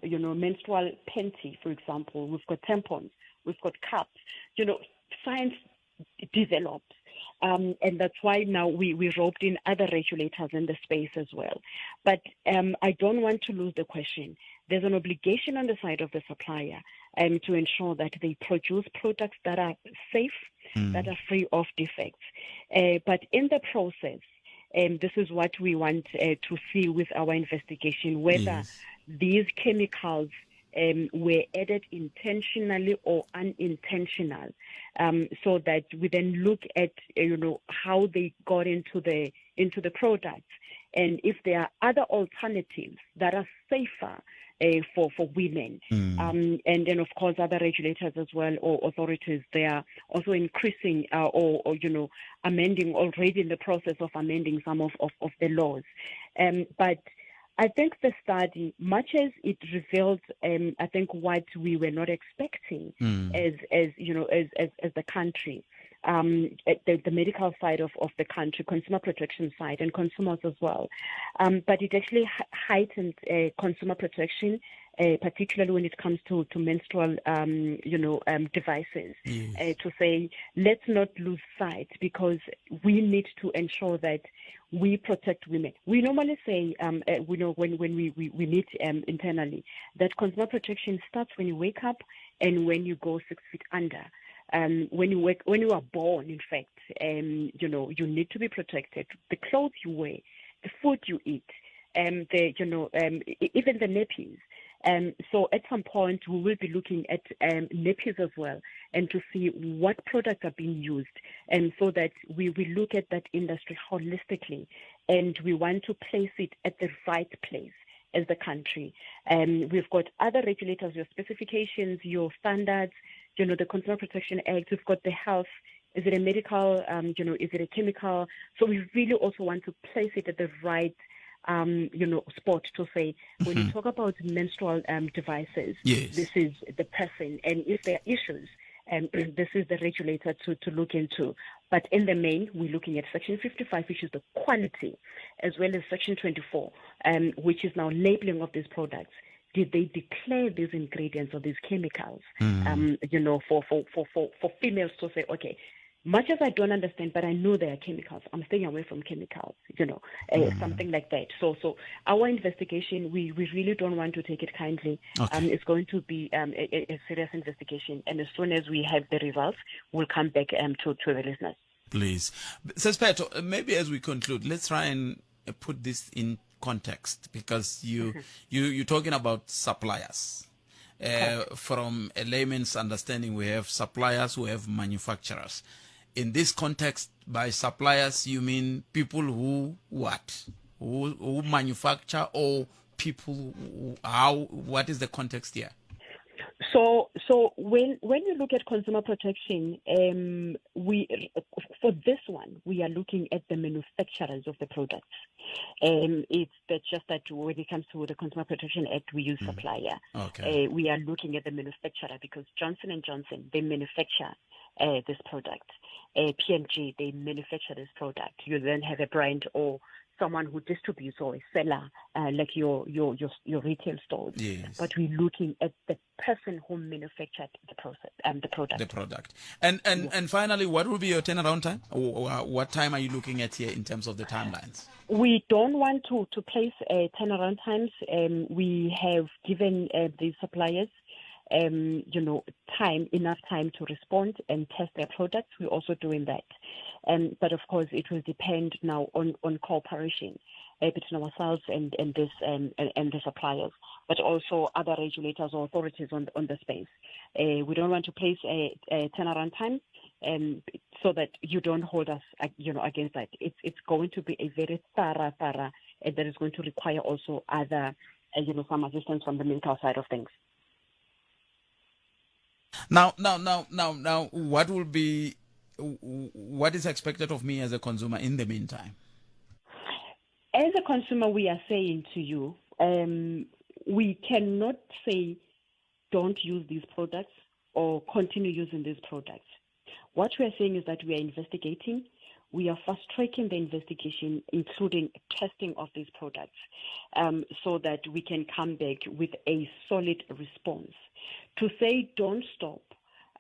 you know, menstrual panty, for example. We've got tampons, we've got cups. You know, science develops. And that's why now we roped in other regulators in the space as well. But I don't want to lose the question. There's an obligation on the side of the supplier to ensure that they produce products that are safe, that are free of defects. But in the process, this is what we want to see with our investigation, whether these chemicals were added intentionally or unintentional, so that we then look at, you know, how they got into the products, and if there are other alternatives that are safer for women. And then, of course, other regulators as well, or authorities, they are also increasing or you know, amending, already in the process of amending some of the laws. But I think the study, much as it revealed, I think what we were not expecting as you know, as the country, the medical side of the country, consumer protection side, and consumers as well. But it actually heightened consumer protection, particularly when it comes to menstrual, you know, devices, to say, let's not lose sight, because we need to ensure that we protect women. We normally say, we know when we meet internally, that consumer protection starts when you wake up and when you go 6 feet under. When you are born, in fact, you know, you need to be protected. The clothes you wear, the food you eat, the, you know, even the nappies. So at some point we will be looking at nappies as well, and to see what products are being used, and so that we will look at that industry holistically, and we want to place it at the right place as the country. We've got other regulators, your specifications, your standards, you know, the Consumer Protection Act, we've got the health, is it a medical, you know, is it a chemical? So we really also want to place it at the right you know, spot to say, when you talk about menstrual devices, this is the person, and if there are issues, this is the regulator to look into. But in the main, we're looking at Section 55, which is the quality, as well as Section 24, which is now labeling of these products. Did they declare these ingredients or these chemicals, you know, for females to say, okay, much as I don't understand, but I know there are chemicals, I'm staying away from chemicals, you know, something like that. So our investigation, we really don't want to take it kindly. Okay. It's going to be a serious investigation. And as soon as we have the results, we'll come back to the listeners. Please. Sespeto, maybe as we conclude, let's try and put this in context, because you're talking about suppliers. From a layman's understanding, we have suppliers, we have manufacturers. In this context, by suppliers, you mean people who what? Who manufacture, or people who, how? What is the context here? So when you look at consumer protection, we for this one we are looking at the manufacturers of the products. It's just that when it comes to the Consumer Protection Act, we use supplier. Okay. We are looking at the manufacturer, because Johnson & Johnson, they manufacture this product. P&G, they manufacture this product. You then have a brand or someone who distributes or a seller, uh, like your, your, your, your retail stores. Yes. But we're looking at the person who manufactured the process um, the product. The product. And and yeah. and finally, what will be your turnaround time? What time are you looking at here in terms of the timelines? We don't want to to place uh, turnaround times. Um, we have given uh, the suppliers um, you know, time, enough time to respond and test their products. We're also doing that. Um, but of course, it will depend now on, on cooperation uh, between ourselves and, and, this, um, and, and the suppliers, but also other regulators or authorities on, on the space. Uh, we don't want to place a, a turnaround time um, so that you don't hold us, uh, you know, against that. It's, it's going to be a very thorough, thorough, and that is going to require also other, uh, you know, some assistance from the medical side of things. Now, now, now, now, now, what will be, what is expected of me as a consumer in the meantime? As a consumer, we are saying to you, um, we cannot say don't use these products or continue using these products. What we are saying is that we are investigating. We are fast tracking the investigation, including testing of these products, um, so that we can come back with a solid response. To say don't stop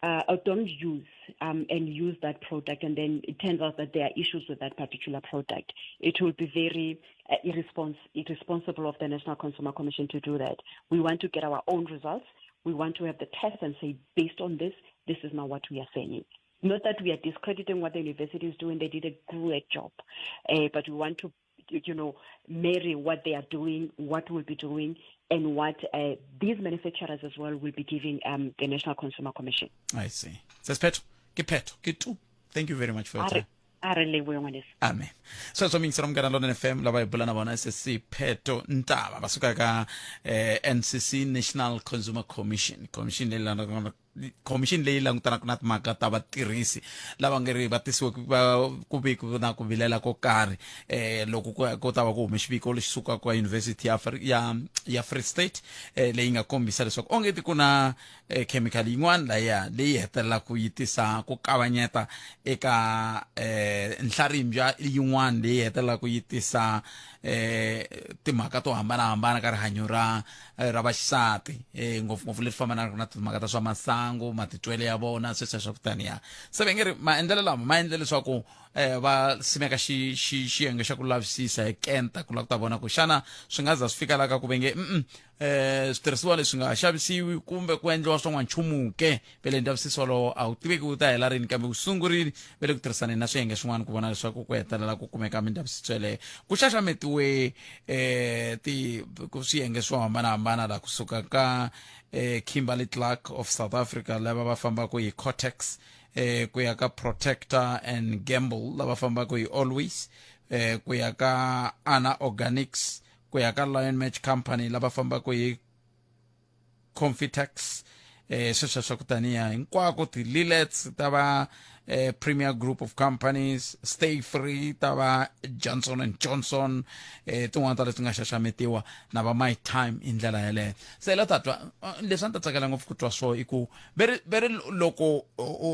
uh, or don't use um, and use that product, and then it turns out that there are issues with that particular product, it will be very uh, irrespons- irresponsible of the National Consumer Commission to do that. We want to get our own results. We want to have the test and say, based on this, this is now what we are saying. Not that we are discrediting what the university is doing, they did a great job. Uh, but we want to, you know, marry what they are doing, what we'll be doing, and what uh, these manufacturers as well will be giving um, the National Consumer Commission. I see. Says Petro. Ke Petro. Ke tu. Thank you very much for your time. a re leboe ngwaneso amen sweswo mingisela munghana lonene fm lava hi bula na vona sesi pheto ntava va suka ka eh, ncc national consumer commission commission leyi langutanaka commission leyi langutanaka na timhaka ta vatirhisi lava nge ri va tisiwe ku vi ku na ku vilela ko karhi eh loko ku ta va ku hume xiviko lexi sukaka ka university ya ya ya Free State eh leyi nga kombisa leswaku onge ti ku na eh, chemical yin'wana laya leyi hetelelaka yi tisa ku kavanyeta eka eh nhlarimbya yin'wana leyi hetelelaka yi tisa eh timhaka to hambanahambana ka rihanyo ra eh, ra vaxisati eh, ngopfungopfu leswi fambanaka na timhaka ta swa masangu matitwele ya vona sweswo swa kutani ya se va nge ri maendlelo lama ma endle leswaku eh, va simeka xi xi xiyenge xa ku lavisisa hi kenta ku lava ku ta vona ku xana swi nga za swi fika la ka ku ve nge mm eh switirhisiwa leswi nga xavisiwi kumbe ku endliwa swa n'wanchumu ke vele ndzavisiso wolowo a wu tiveki wu ta hela rini kambe wu sungurile ve le ku tirhisaneni na swiyenge swin'wana ku vona leswaku ku hetelela ku kumeka mindzavisiso yeleyo ku xaxametiwe eh ti ku swiyenge swo hambanahambana la kusuka ka eh Kimberly Clark of South Africa lava va fambaka hi Cortex eh ku ya ka Protector and Gamble lava fambaka hi Always eh ku ya ka Ana Organics ku ya ka Lion Match Company lava fambaka hi Confitex eh sweswo swa ku taniya hinkwako ti-lilets ta va eh, premier group of companies stay free ta va johnson and johnson eh, tin'wana ta leti nga xaxametiwa na va my time hi ndlela yeleyo se la ta twa eh, leswi a ni ta tsakela ngopfu ku twa swo i ku ve ri loko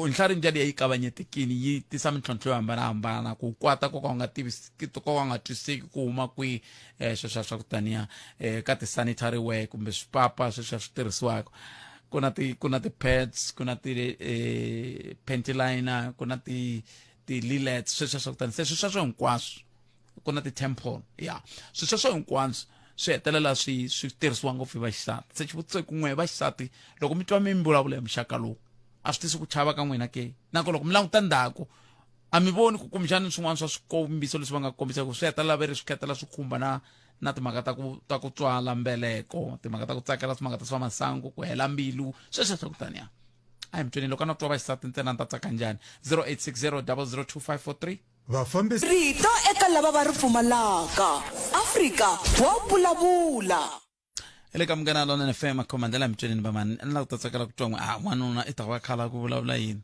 nhlarinja liya yi kavanyetekini yi tisa mintlhontlho yo hambanahambana ku kwata ko ka u nga tivi ko ka u nga twisiseki ku huma kwihi eh sweswiya swa ku taniya eh ka ti-sanitary wear kumbe swipapa sweswiya swi tirhisiwaka ku na ti ku na ti-pads ku na ti eh, panty liner ku na ti ti-lilets sweswiya swa ku tani se swi sweswo hinkwaswo ku na ti-temple ya swi sweswo hinkwaswo swi hetelela swi swi tirhisiwa ngopfu hi vaxisati se xivutiso i ku n'we vaxisati loko mi twa mi vulavula hi muxaka lowu a swi tisi ku chava ka n'wina ke na ku loko mi languta ndzhaku a mi voni ku kumbexani swin'wana swa swikombiso leswi va nga kombisaka swi hetelela ve ri swi khetela swi khumba na na timhaka ta ku ta ku tswala mbeleko timhaka ta ku tsakela timhaka ta swa masangu ku hela mbilu sweswo swa ku taniya a hi mi tweni loko a no twa vaxisati ntsena ni ta tsaka njhani 0860 002543 Vafambisi. Rito eka lava va ri pfumalaka. Afrika wa vulavula. le ka munghana lonene fm khomandlela mitsweleni va mani ni lava ku ta tsakela ku twa n'we a n'wanuna i ta va khala ku vulavula yini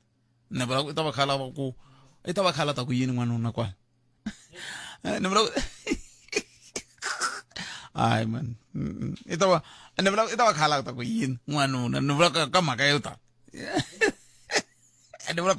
ni vula ku i ta va khala ku i ta va khala ta ku yini n'wanuna kwala eh, ni vula hayi man i ta va ni vula i ta va khala ta ku yini n'wanuna ni vula ka mhaka yo ta ni vula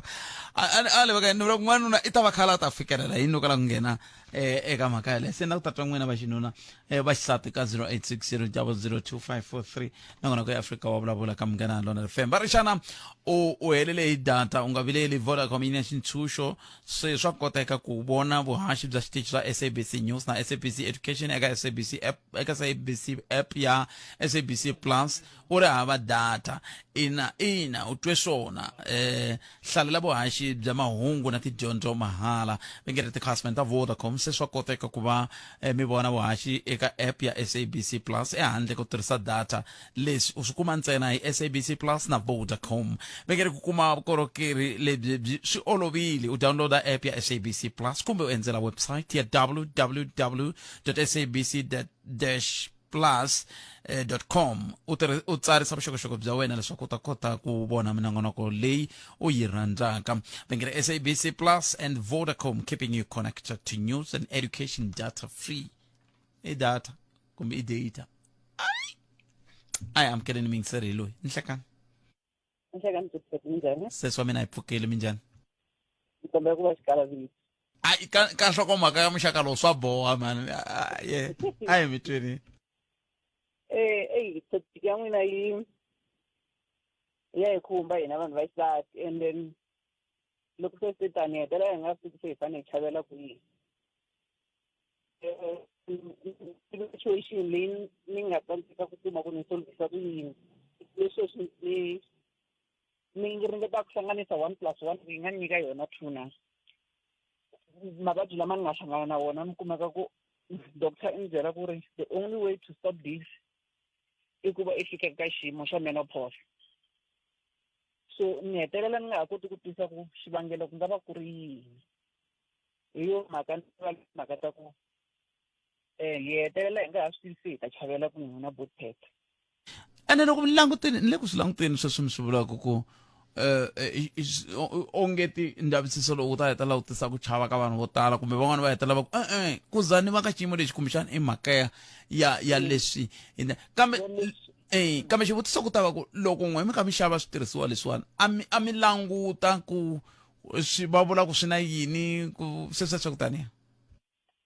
a ni vula ni vula n'wanuna i ta va khala ta fikelela yini loko la ku nghena eh eka mhaka yaleyo se na ku tatwa n'wina va xinuna eh, va xisati ka 0860 002543 nakona ku ya afrika wa vulavula ka munghana lona fm va ri xana u u helele hi data u nga vileli vodacom yi na xintshunxo se swa koteka ku vona vuhaxi bya xitichi swa sabc news na sabc education eka sabc app eka sabc app ya sabc plus u ri hava data ina ina u twe swona eh hlalela vuhaxi bya mahungu na tidyondzo mahala va nge ri tikhasimende ta vodacom se swa koteka ku va eh, mi vona vuhaxi eka app ya sabc plus ehandle ko tirhisa data leswi u swi kuma ntsena hi sabc plus na vodacom va nge ri ku kuma vukorhokeri lebyi byi swi olovile u downloada app ya sabc plus kumbe u endzela website ya www sabc dash plus eh, com u tirhi u tsarisa vuxokoxoko bya wena leswaku u ta kota ku vona minongonoko leyi u yi rhandzaka vengele sabc plus and vodacom keeping you connected to news and education data free i data kumbe i data a hi amukeleni miyingiseri hi loyi nhlekani Nhlekani Bhuti minjhani? Sesi wa mina hi pfukile minjhani? Ni kombela ku va xikalavito. Ai ka ka nhlokomhaka ya muxaka lowu swa boha mani. Ye. A hi mi tweni. Eh, ey topic ya n'wina yi ya hi khumba hina vanhu va xisati and then loko se swi tani hi hetelela hi nga swi tivi se hi fanele hi chavela kwihi. Situation leyi ni nga tsandzeka ku kuma ku ni solvisa ku yini leswi ni ni ringeta ku hlanganisa one plus one yi nga nyika yona two na mavabyi lama ni nga hlangana na wona mi kumeka ku doctor i ni byela ku ri the only way to stop this i ku va i fika ka xiyimo xa menopause so ni hetelela ni nga ha koti ku twisisa ku xivangelo ku nga va ku ri yini hi yo mhaka ni mhaka ta ku um hi hetelela hi nga ha swi tivi se hi ta chavela ku n'wina botpet ene loko mi langutini ni le ku swi languteni sweswi mi swi vulaka ku um onge ti ndzavisiso lowu wu ta hetelela wu tisa ku chava ka vanhu vo tala kumbe van'wana va hetelela va ku e-e ku za ni va ka xiyimo lexi kumbexana i mhaka ya ya ya leswi kambe eh kambe xivutiso ku ta va ku loko n'we mi kha mi xava switirhisiwa leswiwani a mi a mi languta ku swi va vula ku swi na yini ku sweswiya swa ku taniya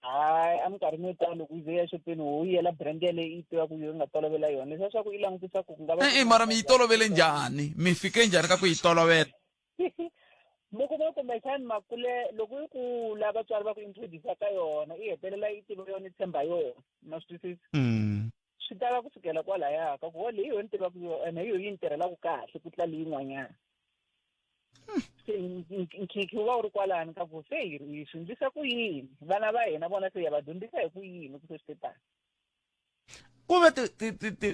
hayi eminkarhini yo tala loko yi ze ya xopeni ho yi yela brand yaleyo i yi tivaka yo yi nga tolovela yona leswiya swa ku yi langutisa ku ku nga va e mara mi yi tolovele njhani mi fike njhani ka ku yi tolovela mi kuma kumbexani makule loko yi kula vatswari va ku introduce ka yona i hetelela yi tiva yona i tshemba yona ma swi twisisa swi tala ku sukela kwalaya ka ku wa leyi yo ni tivaka yona ene hi yo yi ni tirhelaka kahle ku tlula leyin'wanyana se nkhinkhi wu va wu ri kwalano ka ku se hi hi swi endlisa ku yini vana va hina vona se ya va dyondzisa hi ku yini ku se swi te tani ku ve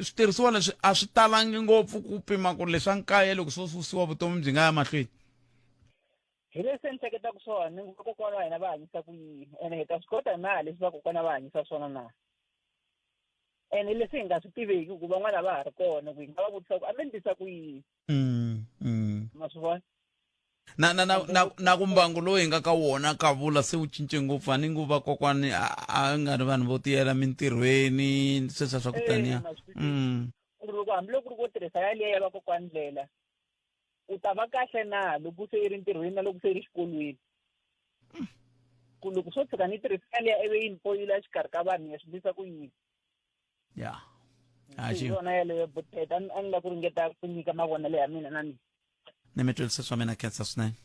switirhisiwa leswi a swi talangi ngopfu ku pima ku leswa nkaye loko swo susiwa vutomi byi nga ya mahlweni hi leswi ni hleketaka swona ni vakokwana wa hina va hanyisa ku yini ene hi ta swi kota na leswi vakokwana va hanyisa swona na ene leswi hi nga swi tiveki ku van'wana va ha ri kona ku hi nga va vutisa ku a mi ndlisa ku yini mm, mm. ma swi vona na na na na na ku mbangu lowu hi nga ka wona ka vula se wu cince ngopfu a ni ngo vakokwani a nga ri vanhu vo tiyela mintirhweni sweswiya swa ku taniya ku ri loko hambiloko ku ri ko tirhisa yaliya ya vakokwani ndlela u ta va kahle na loko se i ri ntirhweni na loko se i ri xikolweni ku loko swo tshuka ni tirhisa yaliya ivi yi ni poyila exikarhi ka vanhu ya swi ndlisa ku yini ya hi yona yaleyo buthet a ni lava ku ringeta ku nyika mavonelo ya mina na mina ni mi twelisa swa mina khensa swinene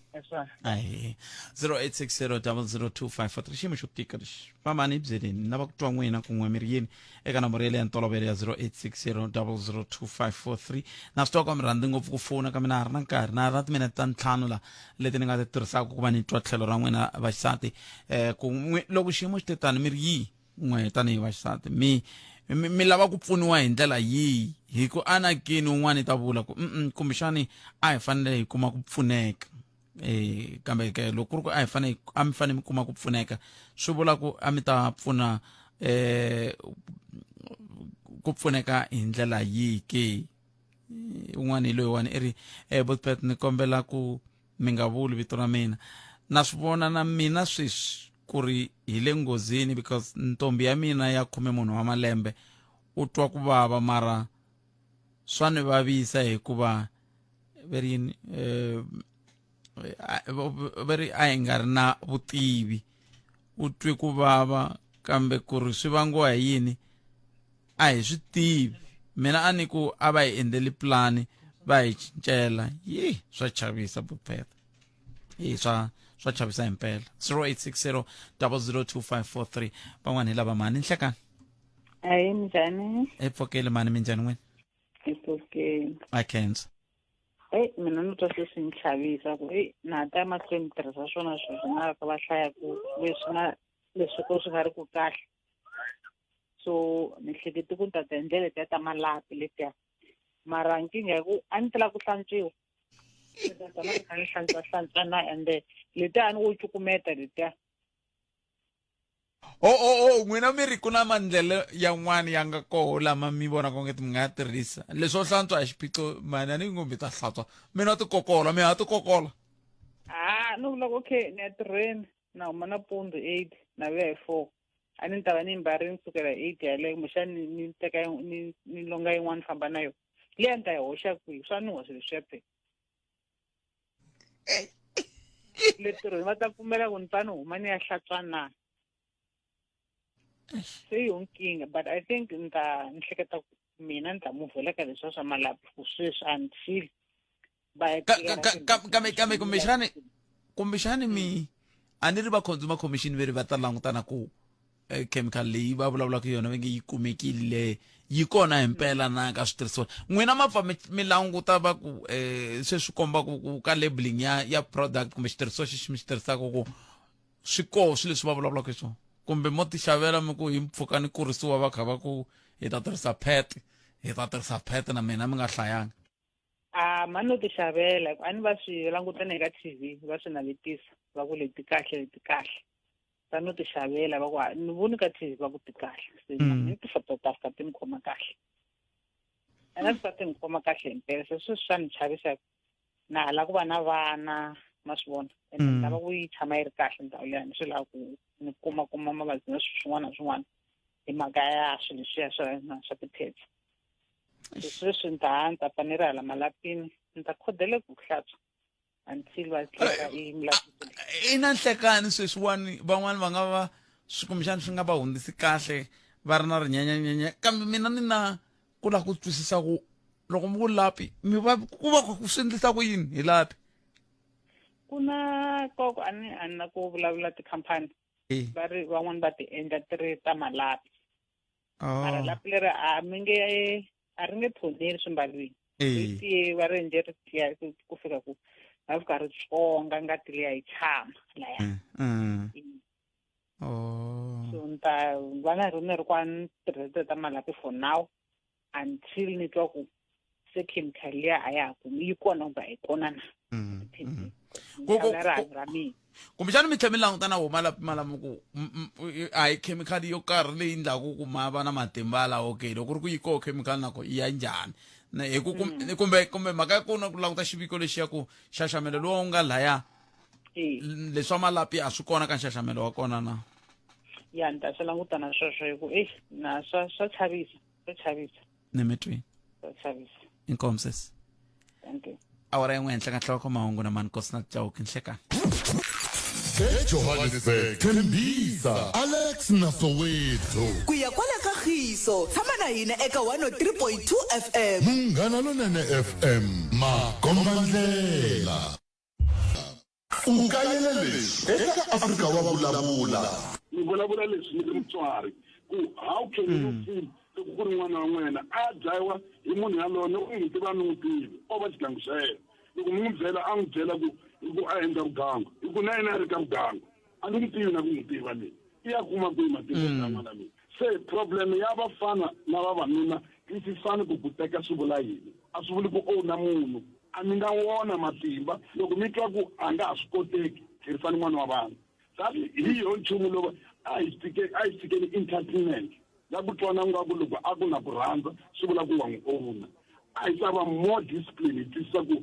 ahi 0860 002 xiyimo xo tika lexi famani hi byeleni ni lava ku twa n'wina kun'we mi ri yini eka nomboro yeleyo ya ntolovelo ya 0860 002 na swi tiva ku mi rhandzi ngopfu ku fona ka mina ha ri na nkarhi na ri na timinete ta ntlhanu la leti ni nga ti tirhisaka ku va ni twa tlhelo ra n'wina vaxisati um ku loko xiyimo xi te tani mi ri yihi n'we tanihi vaxisati mi mi mi lava ku pfuniwa hi ndlela yihi hi ku anakini un'wana i ta vula ku mm kumbexani a hi fanele hi kuma ku pfuneka eh kambe ke loko ku ri ku a hi fanele a mi fanele mi kuma ku pfuneka swi vula ku a mi ta pfuna eh ku pfuneka hi ndlela yihi ke un'wana hi loyiwani i ri eh Botpet ni kombela ku mi nga vuli vito ra mina na swi vona na mina sweswi ku ri hi le nghozini because ntombi ya mina ya khume munhu wa malembe u twa ku vava mara swa ni vavisa hikuva ve ri yini eh, va ri a hi nga ri na vutivi. u twe ku vava kambe ku ri swi vangiwa hi yini a hi swi tivi mina a ni ku a va hi endleli pulani va hi cincela yi swa chavisa bupheta yi swa swa chavisa himpela 0860 002543 van'wana hi lava mhani nhlekani Ayi minjhani? E pfokele mhani minjhani n'wina? Hi pfokele. A khensa. Eyi mina ni twa se swi ni chavisa ku eyi na ha ta ya mahlweni ni tirhisa swona sweswi na ka va hlaya ku leswi nga leswi ko swi nga ri ku kahle so ni hlekete ku ni ta ti endlela letiya ta malapi letiya mara nkingha hi ku a ni ti lava ku hlantswiwa ni ta tama ni kha ni hlantswa hlantswa na ende letiya a ni wo cukumeta letiya o o o n'wina mi ri ku na mandlelo yan'wana ya nga koho lama mi vonaka onge ti mi nga tirhisa leswo hlantswa a xiphiqo mani a ni ngo mi ta hlantswa mi na tikokola mi ha tikokola ha ni vula ku okay ni ya tirhweni na huma nampundzu 8 na vuya hi 4 a ni ta va ni mbarini kusukela hi 8 yaleyo kumbexani ni ni teka ni ni longa yin'wana ni famba na yona liya ni ta yi hoxa kwihi swa nuha swilo leswiya phela le ntirhweni va ta pfumela ku ni pfa ni huma ni ya hlantswa na se yo nkingha but i think ni ta ni hleketa ku mina ni ta muvhela ka leswiya swa malapi ku sweswi until va ya kambe kambe kumbexani kumbexani mi a ni ri va consumer commission ve ri va ta langutana ku eh, chemical leyi va vulavulaka yona va nge yi kumekile yi kona himpela na ka switirhisiwa n'wina ma pfa mi languta va ku um se swi komba ku ka labeling ya ya product kumbe xitirhisiwa xexi mi xi tirhisaka ku swi koho swilo leswi va vulavulaka hi swona kumbe mo tixavela mi ku hi mpfhuka ni kurisiwa va kha va ku hi ta tirhisa pet hi ta tirhisa pet na mina mi nga hlayanga a mani no tixavela a ni va swi languta na ka TV va swi navetisa va ku leti kahle leti kahle va no tixavela va ku ni voni ka TV va ku ti kahle se ni ti fata ta fika ti ni khoma kahle ene swi ta ti ni khoma kahle himpela se sweswi swa ni chavisa na hala ku va na vana ma swi vona ende ni lava ku yi tshama yi ri kahle ndhawu liyani swi lava ku ni kuma kuma mavabyi na swilo swin'wana na swin'wana hi mhaka ya swilo leswiya swa swa ti-pads se sweswi ni ta ha ni ta pfa ni ri hala malapini ni ta khodela ku hlantswa until va tlhela i i na nhlekani sweswiwani van'wani va nga va swi kumbexani swi nga va hundzisi kahle va ri na rinyenyanyenya kambe mina ni na ku lava ku twisisa ku loko mi ku lapi mi va ku va ku swi endlisa ku yini hi lapi ku na koko a ni a ni na ku vulavula tikhampani va ri van'wani va ti endla ti ri ta malapi oh. mara lapi leri a mi nge a ri nge thoneli swimbalwini ri tiye va ri endle ri tiya ku fika ku va fika ri tsonga ngati liya yi tshama laya mm, mm. oh. so ni ta va na ri ni ri kwa ni tirhisa ta malapi for now until ni twa ku se chemical liya a ya ha kumi yi kona kumbe a yi kona na mm, mm. rihanyo ra mina kumbexana mi tlhela mi languta na wo malapi malamo ku a hi khemikhali yo karhi leyi endlaku ku ma va na matimba lawo ke loko ku ri ku yi koho khemikhali nako i ya njhani hi ku mm. kumbe kumbe mhaka ya kona ku languta xiviko lexi ya ku nxaxamelo lowu nga laya leswa malapi a swi kona ka nxaxamelo wa kona na ya ni ta swi languta na sweswo hi ku eyi na swa swa chavisa swa chavisa ni mi twini swa chavisa inkomu sesi thank you awara yin'we henhla ka nhloko mahungu na mani kosi na chauke nhlekani ejohannesburg tembisa alex na soweto ku ya kwala ka khiso tshama na hina eka 103.2 fm munghana lonene fm makombandlela U kayela leswi eka Afrika wa Vulavula. Ni vulavula leswi ni ri mutswari ku how can you mm. feel loko ku ri n'wana wa n'wena a dlayiwa hi munhu yaloye ni u n'wi tiva ni n'wi tivi o va xigangu xa yena loko mi n'wi byela a n'wi byela ku hi ku a endla vugangu hi ku na yena a ri ka vugangu a ni n'wi tivi na ku n'wi tiva mina i ya kuma kwihi matimba ya mm. n'wana mina se problem ya vafana na vavanuna twisisani ku ku teka swi vula yini a swi vuli ku owna munhu a mi nga wona matimba loko mi twa ku a nga ha swi koteki tlherisani n'wana wa vanhu that hi yo nchumu lowu a hi tshike a hi tshikeni entitlement ya ku twana ngaku loko a ku na ku rhandza swi vula ku wa n'wi owna a hi ta va more discipline hi twisisa ku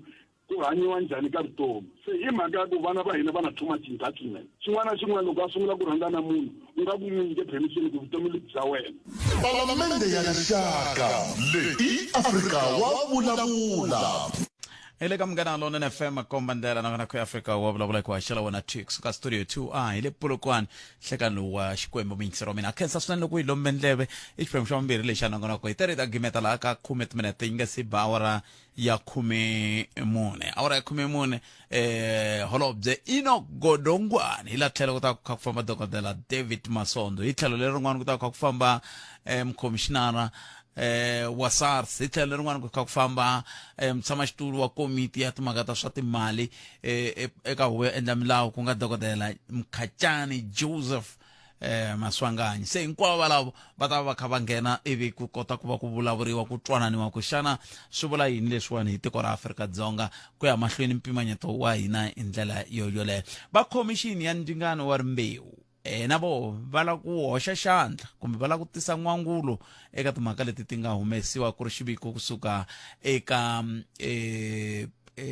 ku hanyiwa njhani ka vutomi se hi mhaka ya ku vana va hina va na too much entitlement xin'wana na xin'wana loko a sungula ku rhandza na munhu u nga ku n'wi nyike permission ku vutomi lebyi bya wena Palamende ya Rixaka leyi i Afrika wa vulavula. Hi le ka Munghana Lonene FM komba ndlela nakona ku Afrika wa vulavula hi ku haxela wona Twix ka studio 2 a hi le Polokwane nhlekani lowu wa Xikwembu muyingiseri wa mina khensa swinene loko yi lombe ndleve i xiphemu xa vumbirhi lexi nongonoko hi tere ta gimeta laha ka khume timinete yi nga si ba awara ya 14 awara ya 14 eh holobye Enoch Godongwane hi la tlhelo ku ta kha ku famba dokodela David Masondo hi tlhelo lerin'wana ku ta kha ku famba eh, mukhomishinara eh wa SARS hi tlhelo lerin'wana ku kha ku famba eh, mutshamaxitulu wa komiti ya timhaka ta swa timali eh, eka huvo yo endla milawu ku nga dokodela Mkhacani Joseph eh Maswanganyi se hinkwavo valavo va ta va va kha va nghena ivi ku kota ku va ku vulavuriwa ku twananiwa ku xana swi vula yini leswiwani hi tiko ra Afrika-Dzonga ku ya mahlweni mpimanyeto wa hina hi ndlela yo yoleyo va khomixini ya ndzingano wa rimbewu eh na vo va lava ku hoxa xandla kumbe va lava ku tisa n'wangulo eka timhaka leti ti nga humesiwa ku ri xiviko kusuka eka eh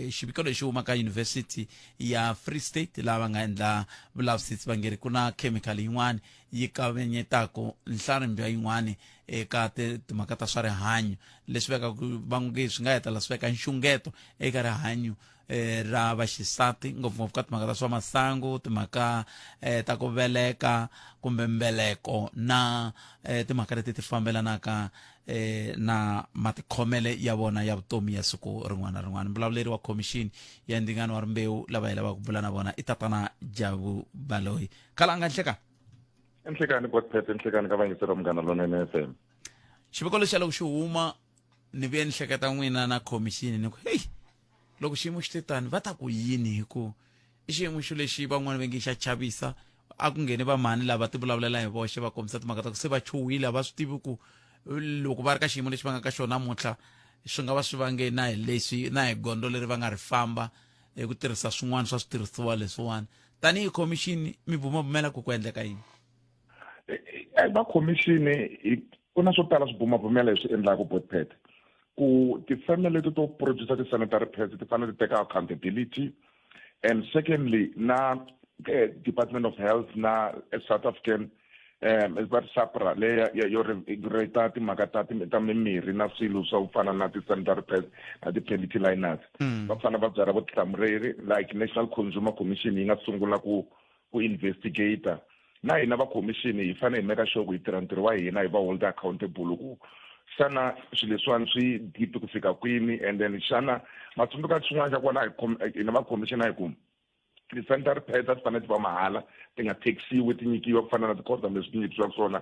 xiviko lexi humaka University ya Free State laha va nga endla vulavisisi va nge ri ku na chemical yin'wana yi kavanyetaka nhlarimbya yin'wana eka timhaka ta swa rihanyo leswi vekaka va nge swi nga hetelela swi veka nxungeto eka rihanyo eh, ra vaxisati ngopfungopfu ka timhaka ta swa masangu timhaka eh, ta ku veleka kumbe mbeleko na eh, timhaka leti ti fambelanaka eh, na matikhomele ya vona ya vutomi ya siku rin'wana na rin'wana mbulavuleri wa khomixini ya ndzingano wa rimbewu lava hi lavaka ku bula na vona i tatana Jabu Baloyi kalanga nhlekani Enhlekani Godpet enhlekani ka vayingiseri va Munghana Lonene FM. Xiviko lexi loko xi huma ni vuye ni hleketa n'wina na khomixini ni ku heyi loko xiyimo xi te tani va ta ku yini hi ku i xiyimo xo lexi van'wana va nge xa chavisa a ku ngheni vamhani lava ti vulavulela hi voxe va kombisa timhaka ta ku se va chuhile a va swi tivi ku loko va ri ka xiyimo lexi va nga ka xona namuntlha swi nga va swi vange na hi leswi na hi gondzo leri va nga ri famba hi ku tirhisa swin'wana swa switirhisiwa leswiwani tanihi khomixini mi bumabumela ku ku endleka yini va khomixini ku na swo tala swibumabumela hi swi endlaka botpet ku tifeme leti to producer ti-sanitary pads ti fanele ti teka accountability and secondly na department of health na South African va ri SAPRA leya yo reta timhaka ta ta mimirhi na swilo swa ku fana na ti-sanitary pads na ti-panty liners va fanele va byala vutihlamuleri like National Consumer Commission yi nga sungula ku ku investigate na hina va commission hi fanele hi make sure ku hi tirha ntirho wa hina hi va hold accountable ku xana swilo leswiwani swi deep ku fika kwini and then xana matsundzuka xin'wana xa kona hina va commission a hi ku ti-sanitary pads a ti fanele ti va mahala ti nga taxiwi ti nyikiwa ku fana na ti-condom leswi ti nyikisiwaka swona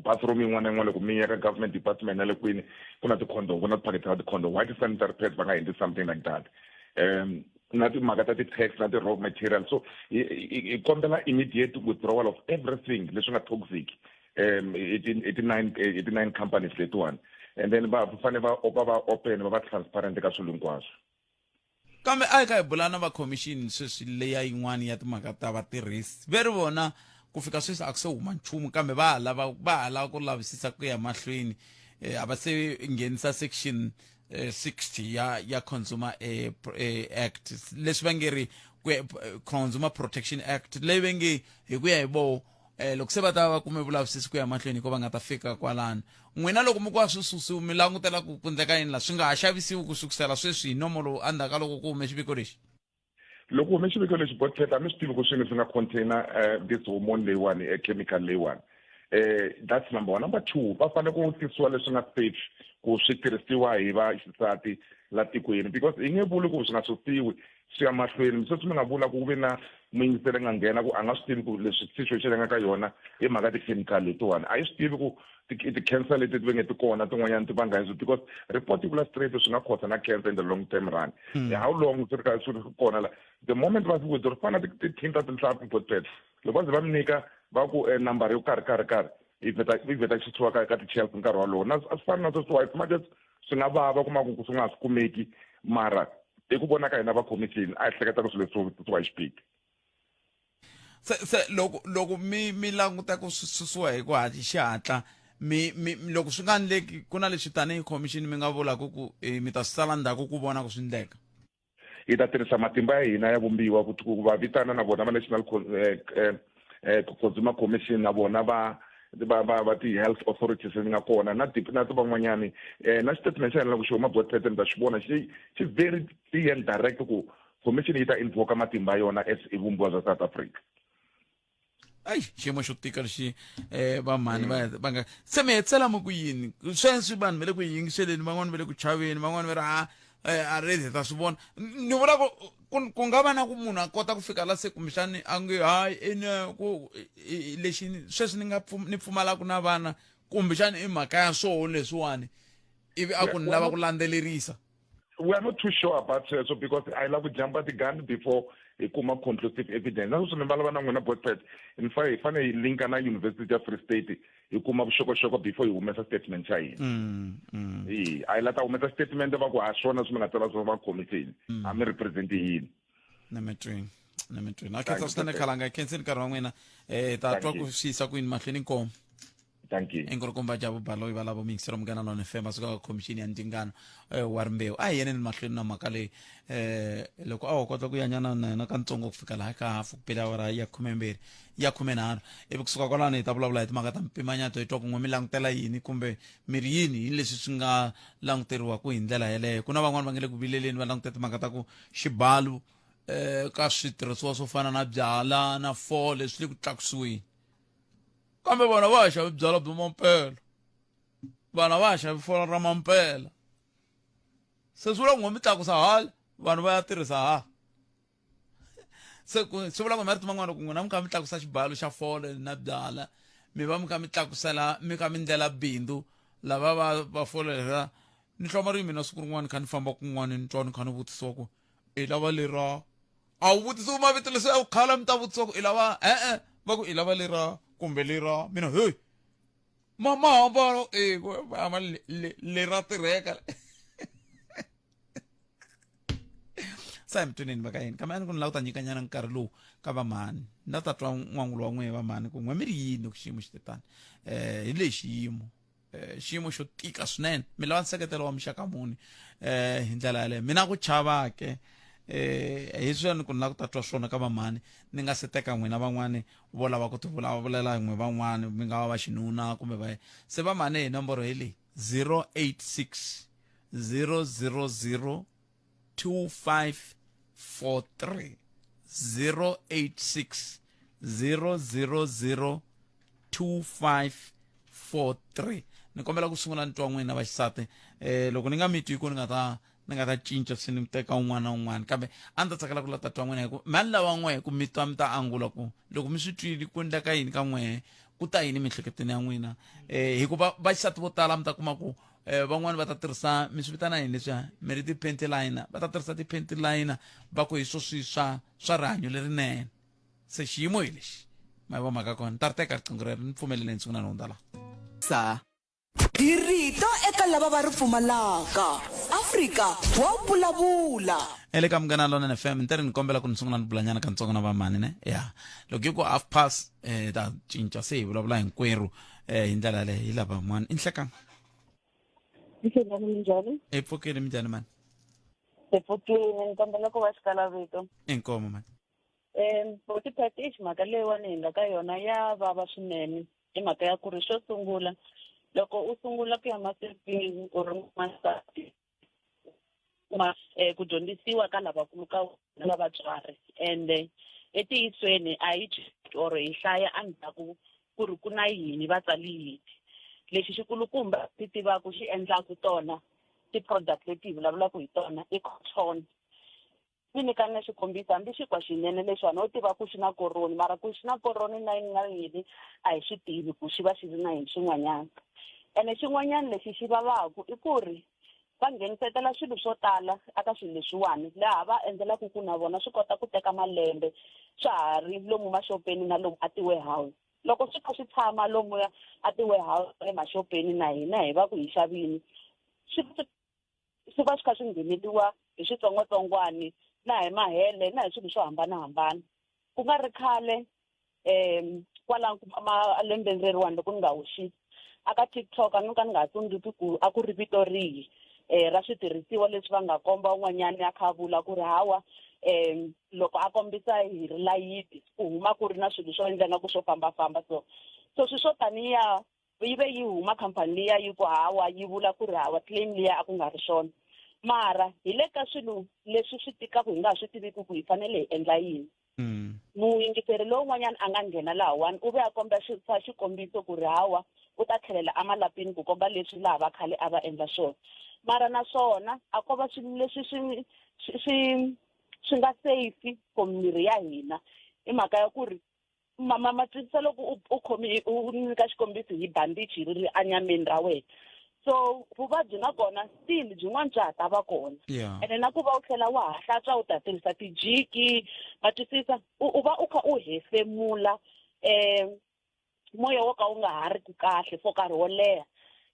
bathroom yin'wana na yin'wana loko mi ya ka government department na le kwini ku na ti-condom ku na tiphakete ta ti-condom why ti-sanitary pads va nga endli something like that na timhaka ta ti-tax na ti-raw material so hi kombela immediate withdrawal of everything leswi nga toxic i ti-nine companies letiwani and then va fanele va va va open va va transparent eka swilo hinkwaswo kambe a hi kha hi bula na va commission sweswi leya yin'wana ya timhaka ta vatirhisi ve ri vona ku fika sweswi a ku se huma nchumu kambe va ha lava va ha lava ku lavisisa ku ya mahlweni a va se nghenisa section 60 ya Consumer Act leswi va nge ri Consumer Protection Act leyi va nge hi ku ya hi voho loko se va ta va kume vulavisisi ku ya mahlweni ko va nga ta fika kwalano n'wina loko mi ku a swi susiwi mi langutela ku ku ndleka yini la swi nga ha xavisiwi ku sukusela sweswi hi nomo lowu endzhaku ka loko ku hume xiviko lexi loko hume xiviko lexi botpet a mi swi tivi ku swi swi nga container this hormone leyiwani chemical leyiwani that's number one number two va fanele ku tisiwa leswi nga safe ku swi tirhisiwa hi va xisati la tikweni because hi nge vuli ku swi nga susiwi swi ya mahlweni sweswi mi nga vula ku ve na muyingiseri nga nghena ku a nga swi tivi ku leswi situation nga ka yona hi mhaka ti-chemical letiwani a yi swi tivi ku ti-cancer leti ti ve nge ti kona tin'wanyana ti vanga hi because report yi vula straight swi nga cause na cancer in the long term run how long swi ri ka swi ri kona la the moment va swi fana ti-tin ta tinhlampfi botpet loko va ze va mi nyika va ku number yo karhi karhi karhi yi vheta yi vheta xi suka ka ka ti-shelf nkarhi wolowo na a swi fani na sweswiwa as much as swi nga vava kuma ku swi nga ha swi kumeki mara hi ku vona ka hina va commission a hi hleketa ku swilo leswi swi va hi xipidi se loko loko mi mi languta ku swi susiwa hi ku hatla xihatla mi mi loko swi nga ndleki ku na leswi tanihi commission mi nga vulaka ku mi ta swi sala ndzhaku ku vona ku swi ndleka hi ta tirhisa matimba ya hina ya vumbiwa ku va vitana na vona va national consumer commission na vona va va va va ti-health authorities ni nga kona na ti na van'wanyani um na xitatimende xa hina loko xi huma botpet ni ta xi vona xi xi very clear and direct ku commission yi ta invoka matimba yona as i vumbiwa bya South Africa. Ayi, xiyimo xo tika lexi vamhani va nga se mi hetisela mi ku yini sweswi? Vanhu va le ku yingiseleni, van'wani va le ku chaveni, van'wani va ri a a ri hi ta swi vona. Ni vula ku ku nga va na ku munhu a kota ku fika la se kumbexani a nge hayi ene ku lexi sweswi ni nga ni pfumalaka na vana, kumbexani i mhaka ya swoho leswiwani, ivi a ku ni lava ku landzelerisa. We are not too sure about sweswo because a hi lava ku jumpa ti-gun before hi kuma conclusive evidence. Na sweswi ni vulavula na n'wina, Botpet, ni fa hi fanele hi linka na University ya Free State hi kuma vuxokoxoko before hi humesa statement xa hina. A hi la ta humesa statement va ku ha swona swi mi nga tsala swona va commission, a mi represent yini. Na mi twini, na mi twini. A khensa swinene, Khalanga. Khenseni nkarhi wa n'wina. Ta twa ku swi yisa kwini mahlweni. Inkomu. Thank you. Inkulukumba Jabu Baloyi, valavo miyingiselo Munghana Lone FM, va suka ka khomixini ya ndzingano wa rimbewu. A hi yeneni mahlweni na mhaka leyi. Loko a ho kota ku yanyana na yena kantsongo ku fika laha ka hafu ku pele awara ya 12 ya 13, ivi kusuka kwalano hi ta vulavula hi timhaka ta mpimanyeto, hi twa ku n'we mi langutela yini kumbe mi ri yini yini leswi swi nga languteriwaka hi ndlela yeleyo. Ku na van'wani va nge le ku vileleni, va langutela timhaka ta ku xibalo ka switirhisiwa swo fana na byala na fole swi le ku tlakusiweni, kambe vona va ha xavi byala bya mampela, vana va ha xavi fola ra mampela. Se swi vula ku n'we mi tlakusa hala, vanhu va ya tirhisa hala. Se ku swi vula ku hi marito man'wana, ku n'wina mi kha mi tlakusa xibalo xa fole na byala, mi va mi kha mi tlakusela, mi kha mi ndlela bindzu lava va folera. Ni hlomari mina siku rin'wana kha ni famba kun'wana, ni twa ni kha ni vutisiwa ku i lava lera, a wu vutisiwi mavito leswi a wu khala mi ta vutisiwa ku i lava e-e, va ku i lava lera kumbe lera. Mina hey, ma hambana e ma lera tirheka sa hi mitweneni va ka yini. Kambe a ni ku ni lava ku ta nyikanyana nkarhi lowu ka vamhani, ni la ta twa n'wangulo wa n'wehe vamhani ku n'we mi ri yini loko xiyimo xi te tani. Hi lexi xiyimo, xiyimo xo tika swinene, mi lava nseketelo wa muxaka muni hi ndlela yaleyo? Mina ku chava ke hi swona ku ni lava ku ta twa swona ka vamhani, ni nga se teka n'wina van'wani vo lava ku ti vulavulela n'we van'wani, mi nga va va xinuna kumbe va se vamhani. Hi nomboro hi leyi: 086 000 2543, 086 000 2543. Ni kombela ku sungula ni twa n'wina vaxisati. Loko ni nga mi twi ku ni nga ta cinca se ni teka un'wana na un'wana, kambe a ni ta tsakela ku la ta twa n'wina hi ku mani lava n'we ku mi twa mi ta angula ku loko mi swi twile ku endleka yini ka n'wehe, ku ta yini miehleketweni ya n'wina. Hikuva vaxisati vo tala mi ta kuma ku van'wani va ta tirhisa, mi swi vitana yini leswiya mi ri ti-panty liner, va ta tirhisa ti-panty liner va ku hi swo swi swa rihanyo lerinene. Se xiyimo hi lexi, ma yi va mhaka kona. Ni ta ri teka riqingho rero, ni pfumeleleni sungula ni hundza laha. Sa hi rito eka lava va ri pfumalaka. Afrika wa vulavula. Ele ka Munghana Lonene FM, ni te ri ni kombela ku ni sungula ni bulanyana kantsongo na vamhani ne ya loko yi ku half past ta cinca se hi vulavula hinkwerhu hi ndlela yaleyo. Hi lava n'wana i nhlekani. Nhlekani, minjhani? I pfukile, minjhani mani? Hi pfukile, ni kombela ku va xikala vito. Inkomo mani. Boti Pat, mhaka leyiwani hi nga ka yona ya vava swinene, hi mhaka ya ku ri xo sungula loko u sungula ku ya mahlweni u ri n'wansati, kuma ku dyondzisiwa ka lavakulu ka wena va vatswari, ende etiyisweni a hi or hi hlaya endzhaku ku ri ku na yini, va tsali yini. Lexi xikulukumba ti tivaka xi endlaku tona ti-product leti hi vulavulaka hi tona i cotton. Mi nyika na xikombiso, hambi xinkwa xinene lexiwani wo tiva ku xi na koroni, mara ku xi na koroni na yini na yini a hi swi tivi ku xi va xi ri na yini xin'wanyana. Ene xin'wanyana lexi xi vavaku i ku ri va nghenisetela swilo swo tala eka swilo leswiwani, laha va endlelaka ku na vona swi kota ku teka malembe swa ha ri lomu maxopeni na lomu a ti-warehouse. Loko swi kha swi tshama lomuya a ti-warehouse emaxopeni na hina hi va ku hi xavini, swi va swi kha swi ngheneliwa hi switsongwatsongwani na hi mahele na hi swilo swo hambanahambana. Ku nga ri khale kwala lembeni reriwani, loko ni nga hoxisi, aka TikTok, a no ka ni nga ha tsundzuki ku a ku ri vito rihi ra switirhisiwa leswi va nga komba un'wanyani a kha a vula ku ri hawa, loko a kombisa hi ri layiti ku huma ku ri na swilo swo endla nga ku swo fambafamba. So So swi swo taniya yi ve yi huma khampani liya yi ku hawa yi vula ku ri hawa claim liya a ku nga ri swona. Mara hi le ka swilo leswi swi tikaka hi nga ha swi tiviki ku hi fanele hi endla yini. Muyingiseri lowun'wanyana a nga nghena lahawani u ve a komba fa xikombiso ku ri hawa u ta tlhelela emalapini ku komba leswi laha va khale a va endla swona. Mara naswona a ko va swilo leswi swi swi swi swi nga safe for mimiri ya hina hi mhaka ya ku ri ma ma ma twisisa loko u u khomi u nyika xikombiso hi bandichi ri ri enyameni ra wena so vuvabyi na kona still byin'wana bya ha ta va kona ene na ku va u tlhela wa ha hlantswa u ta tirhisa tijiki ma twisisa u u va u kha u hefemula um moya wo ka wu nga ha ri ku kahle for nkarhi wo leha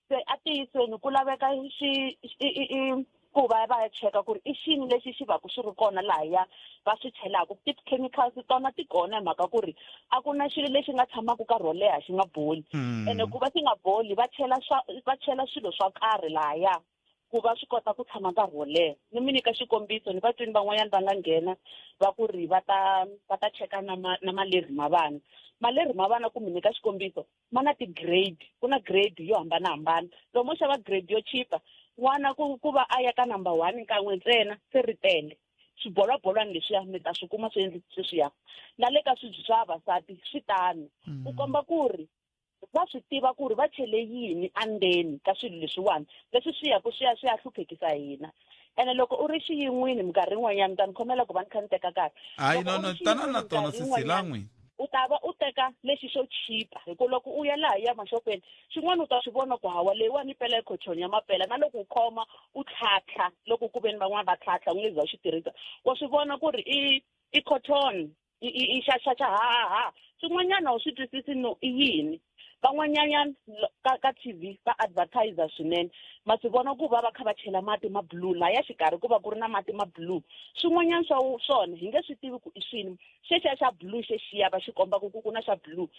se a tiyisweni ku laveka xi i i i ku va ya va ya cheka ku ri i xini lexi xi va ku xi ri kona lahaya va swi chelaka ti-chemicals tona ti kona hi mhaka ku ri a ku na xilo lexi nga tshamaka nkarhi wo leha xi nga boli ene ku va xi nga boli va chela swa va chela swilo swa karhi lahaya ku va swi kota ku tshama nkarhi wo leha ni mi nyika xikombiso ni vatwini van'wanyana va nga nghena va ku ri va ta va ta cheka na ma na malerhi ma vana malerhi ma vana ku mi nyika xikombiso ma na ti-grade ku na grade yo hambanahambana loko mo xava grade yo chipa n'wana ku ku va a ya ka number one kan'we ntsena se ri tele swibolwabolwani leswiya mi ta swi kuma swi endli sweswiya na le ka swibyi swa vavasati swi tano ku komba ku ri va swi tiva ku ri va chele yini endzeni ka swilo leswiwani leswi swi yaku swi ya swi ya hluphekisa hina ene loko u ri xiyin'wini minkarhi yin'wanyana mi ta ni khomela ku va ni kha ni teka nkarhi hayi no no tana na tona sisi la n'wina u ta va u teka lexi xo chipa hi ku loko u ya laha ya maxopeni xin'wana u ta swi vona ku hawa leyiwani yi pela yi khochoni ya mapela na loko u khoma u tlhatlha loko ku ve ni van'wana va tlhatlha u nge za u xi tirhisa wa swi vona ku ri i i cotton i i i xa xa xa ha ha ha swin'wanyana a wu swi twisisi no i yini van'wanyana ka ka T_V va advertiser swinene ma swi vona ku va va kha va chela mati ma blue laya xikarhi ku va ku ri na mati ma blue swin'wanyana swa swona hi nge swi tivi ku i swini xexiya xa blue xexiya va xi kombaka ku ku na xa blue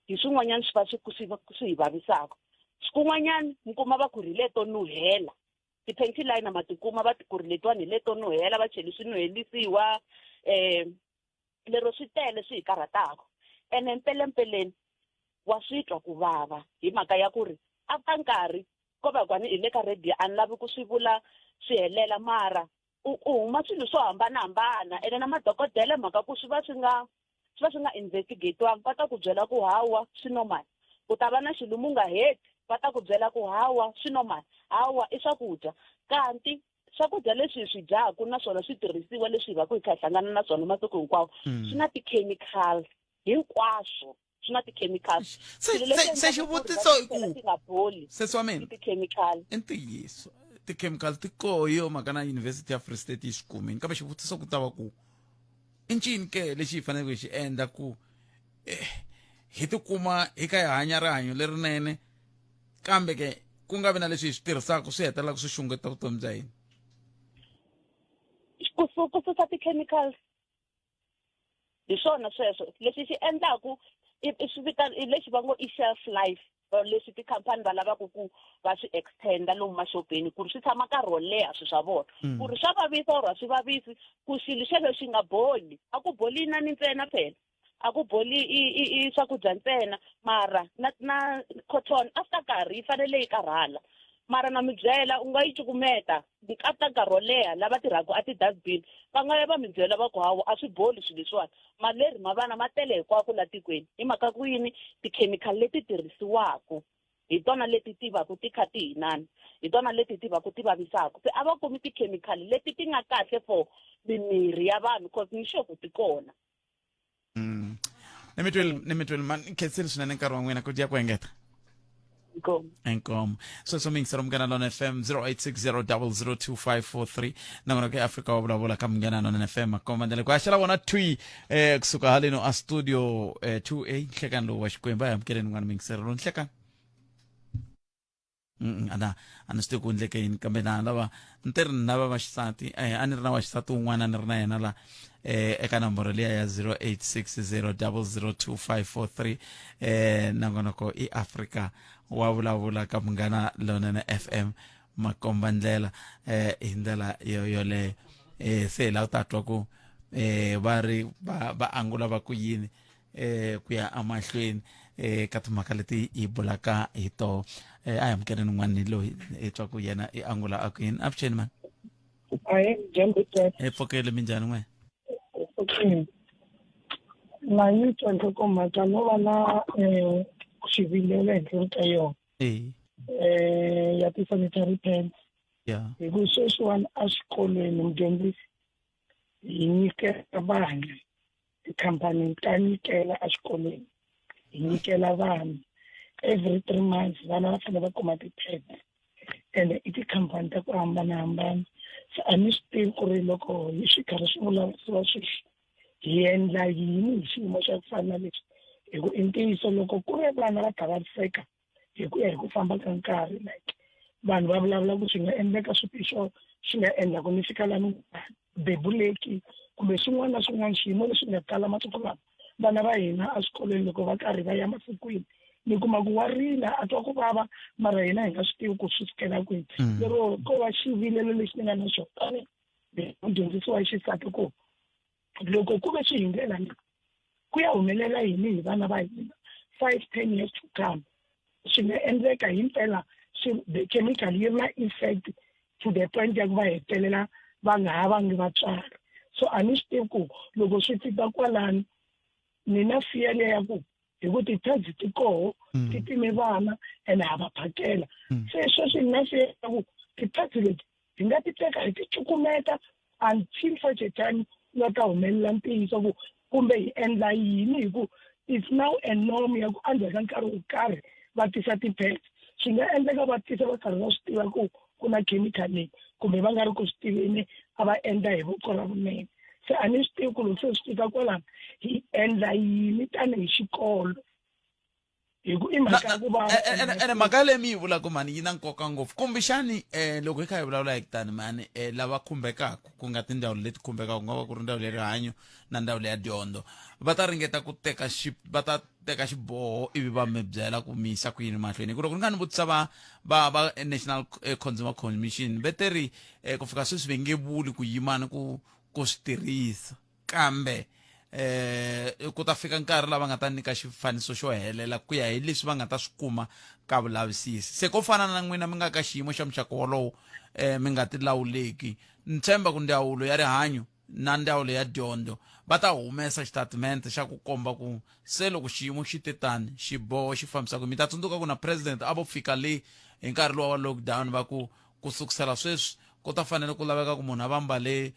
hi swin'wanyana swi va swi swi swi hi vavisaka kun'wanyana mi kuma va ku ri hi leto nuhela ti-panty liner ma tikuma va ku ri letiwani hi leto nuhela va cheli swi nuhelisiwa um lero swi tele swi hi karhataka ene mpelempeleni wa swi twa ku vava hi mhaka ya ku ri after nkarhi ko va kwani hi le ka radio a ni lavi ku swi vula swi helela mara u u huma swilo swo hambanahambana ene na madokodela mhaka ku swi va swi nga swi va swi nga investigate-wanga va ta ku byela ku hawa swi normal u ta va na xilumu u nga heti va ta ku byela ku hawa swi normal hawa i swakudya kanti swakudya leswi hi swi dyaku naswona switirhisiwa leswi hi va ku hi kha hi hlangana na swona masiku hinkwawo swi na ti-chemicals hinkwaswo swi na ti-chemicals se xivutiso i ku ti nga boli sesi wa mina ti-chemical i ntiyiso ti-chemical ti koho hi yo mhaka na University ya Free State yi swi kumini kambe xivutiso ku ta va ku i ncini ke lexi hi faneleke hi xi endla ku eh, hi tikuma hi ka hi hanya rihanyo lerinene kambe ke ku nga vi na leswi hi swi tirhisaka swi hetelelaka swi xungeta vutomi bya hina ku ku susa ti-chemicals hi swona sweswo leswi xi endlaku i swi vitana i lexi va ngo i shelf life leswi tikhampani va lavaka ku va swi extenda lomu maxopeni ku ri swi tshama nkarhi wo leha swi swa vona ku ri swa vavisa or a swi vavisi ku xilo xexo xi nga boli a ku boli inani ntsena phela a ku boli i i i swakudya ntsena mara na na cotton after nkarhi yi fanele yi karhala mara na mi byela u nga yi cukumeta after nkarhi wo leha lava tirhaka a ti-dustbin va nga ya va mi byela va ku hawu a swi boli swilo leswiwani malerhi ma vana ma tele hinkwako la tikweni hi mhaka ku yini tikhemikhali leti tirhisiwaka hi tona leti ti vaku ti kha ti hinana hi tona leti ti vaku ti vavisaka se a va kumi tikhemikhali leti ti nga kahle for mimiri ya vanhu cause ni sure ku ti kona Ni mi twile ni mi twile mani khensile swinene nkarhi wa n'wina ku dya ku engeta Inkomu. Inkomu. Sweswo mi yingisela Munghana Lona FM 0860002543 nakona ku Afrika wa vulavula ka Munghana Lona FM makomba ndlela ku haxela vona thwi eh kusuka haleno a studio eh, 2A nhlekani lowu wa Xikwembu a hi amukeleni n'wana miyingiselo lowu nhlekani Mm, ana a ni swi tivi ku endleke yini kambe na lava ni ti ri ni lava vaxisati eh, a ni ri na waxisati un'wana a ni ri na yena la eh, eka nomboro liya ya 0860002543 eh, nongonoko i Afrika wa vulavula ka Munghana Lonene FM makomba ndlela eh, hi ndlela yo yoleyo eh, se hi la u ta twa ku eh, va ri va, va angula va ku yini eh ku ya amahlweni eka timhaka leti hi bulaka hi toho. A hi amukeleni un'wana loyi hi twaku yena i angula a ku yini. Avuxeni mani. Ahe, njhani Boet? Hi pfukile, minjhani n'we? Okay. Na yi twa nhlokomhaka no va na xivilelo ehenhleni ka yona. Ya ti-sanitary pads. Hi ku sweswiwani exikolweni mudyondzisi hi nyikela vana, tikhampani ta nyikela exikolweni, hi nyikela vana every 3 months vana va fanele va kuma ti-pads, ende i tikhampani ta ku hambanahambana. Se a ni swi tivi ku ri loko hi swi karhi swi vulavurisiwa sweswi hi endla yini hi xiyimo xa ku fana na leswi, hi ku i ntiyiso loko ku ve vana va ta vaviseka hi ku ya hi ku famba ka nkarhi, like vanhu va vulavula ku swi nga endleka swiphiqo swi nga endla ku ni fika la ni bebuleki kumbe swin'wana na swin'wana xiyimo leswi nga tala masiku lama. Vana va hina eswikolweni loko va karhi va ya masikwini ni kuma ku wa rila a twa ku vava, mara hina hi nga swi tivi ku swi sukela kwini. Lero ko va xivilelo lexi ni nga na xona tanihi mudyondzisi wa xisati ku loko ku ve swi hi ndlela leyi ku ya humelela yini hi vana va hina 5, 10 years to come. Swi nga endleka himpela the chemical yi ri na effect to the point ya ku va hetelela va nga ha vangi vatswari. So a ni swi tivi ku loko swi fika kwalano ni na fear liya ya ku hi ku ti-pads ti koho ti pime vana ene ha va phakela. Se sweswi ni na fear ya ku ti-pads leti hi nga ti teka hi ti cukumeta until such a time va ta humelela ntiyiso ku kumbe hi endla yini, hi ku it's now a norm ya ku endzhaku ka nkarhi wo karhi va tisa ti-pads. Swi nga endleka va tisa va karhi va swi tiva ku ku na chemical leyi, kumbe va nga ri ku swi tiveni a va endla hi voko ra vunene. Se a ni swi tivi ku loko se swi fika kwalano hi endla yini tanihi xikolo, hi ku i mhaka ya ku va ene mhaka leyi mi yi vulaka mani yi na nkoka ngopfu. Kumbexani loko hi kha hi vulavula hi tani mani, lava khumbekaka ku nga tindzawulo leti khumbekaka, ku nga va ku ri ndzawulo ya rihanyo na ndzawulo ya dyondzo, va ta ringeta ku teka va ta teka xiboho ivi va mi byela ku mi yisa ku yini mahlweni. Hi ku loko ni kha ni vutisa va National Consumer Commission, va te ri ku fika sweswi va nge vuli ku yimani ku swi tirhisa, kambe ku ta fika nkarhi lava nga ta nyika xifaniso xo helela ku ya hi leswi va nga ta swi kuma ka vulavisisi. Se ko fana na n'wina mi nga ka xiyimo xa muxaka wolowo, mi nga ti lawuleki, ni tshemba ku ndzawulo ya rihanyo na ndzawulo ya dyondzo va ta humesa xitatimende xa ku komba ku se loko xiyimo xi te tani xiboho xi fambisa ku mi ta tsundzuka ku na president a vo fika le hi nkarhi luwa wa lockdown va ku ku sukusela sweswi ku ta fanele ku laveka ku munhu a va mbale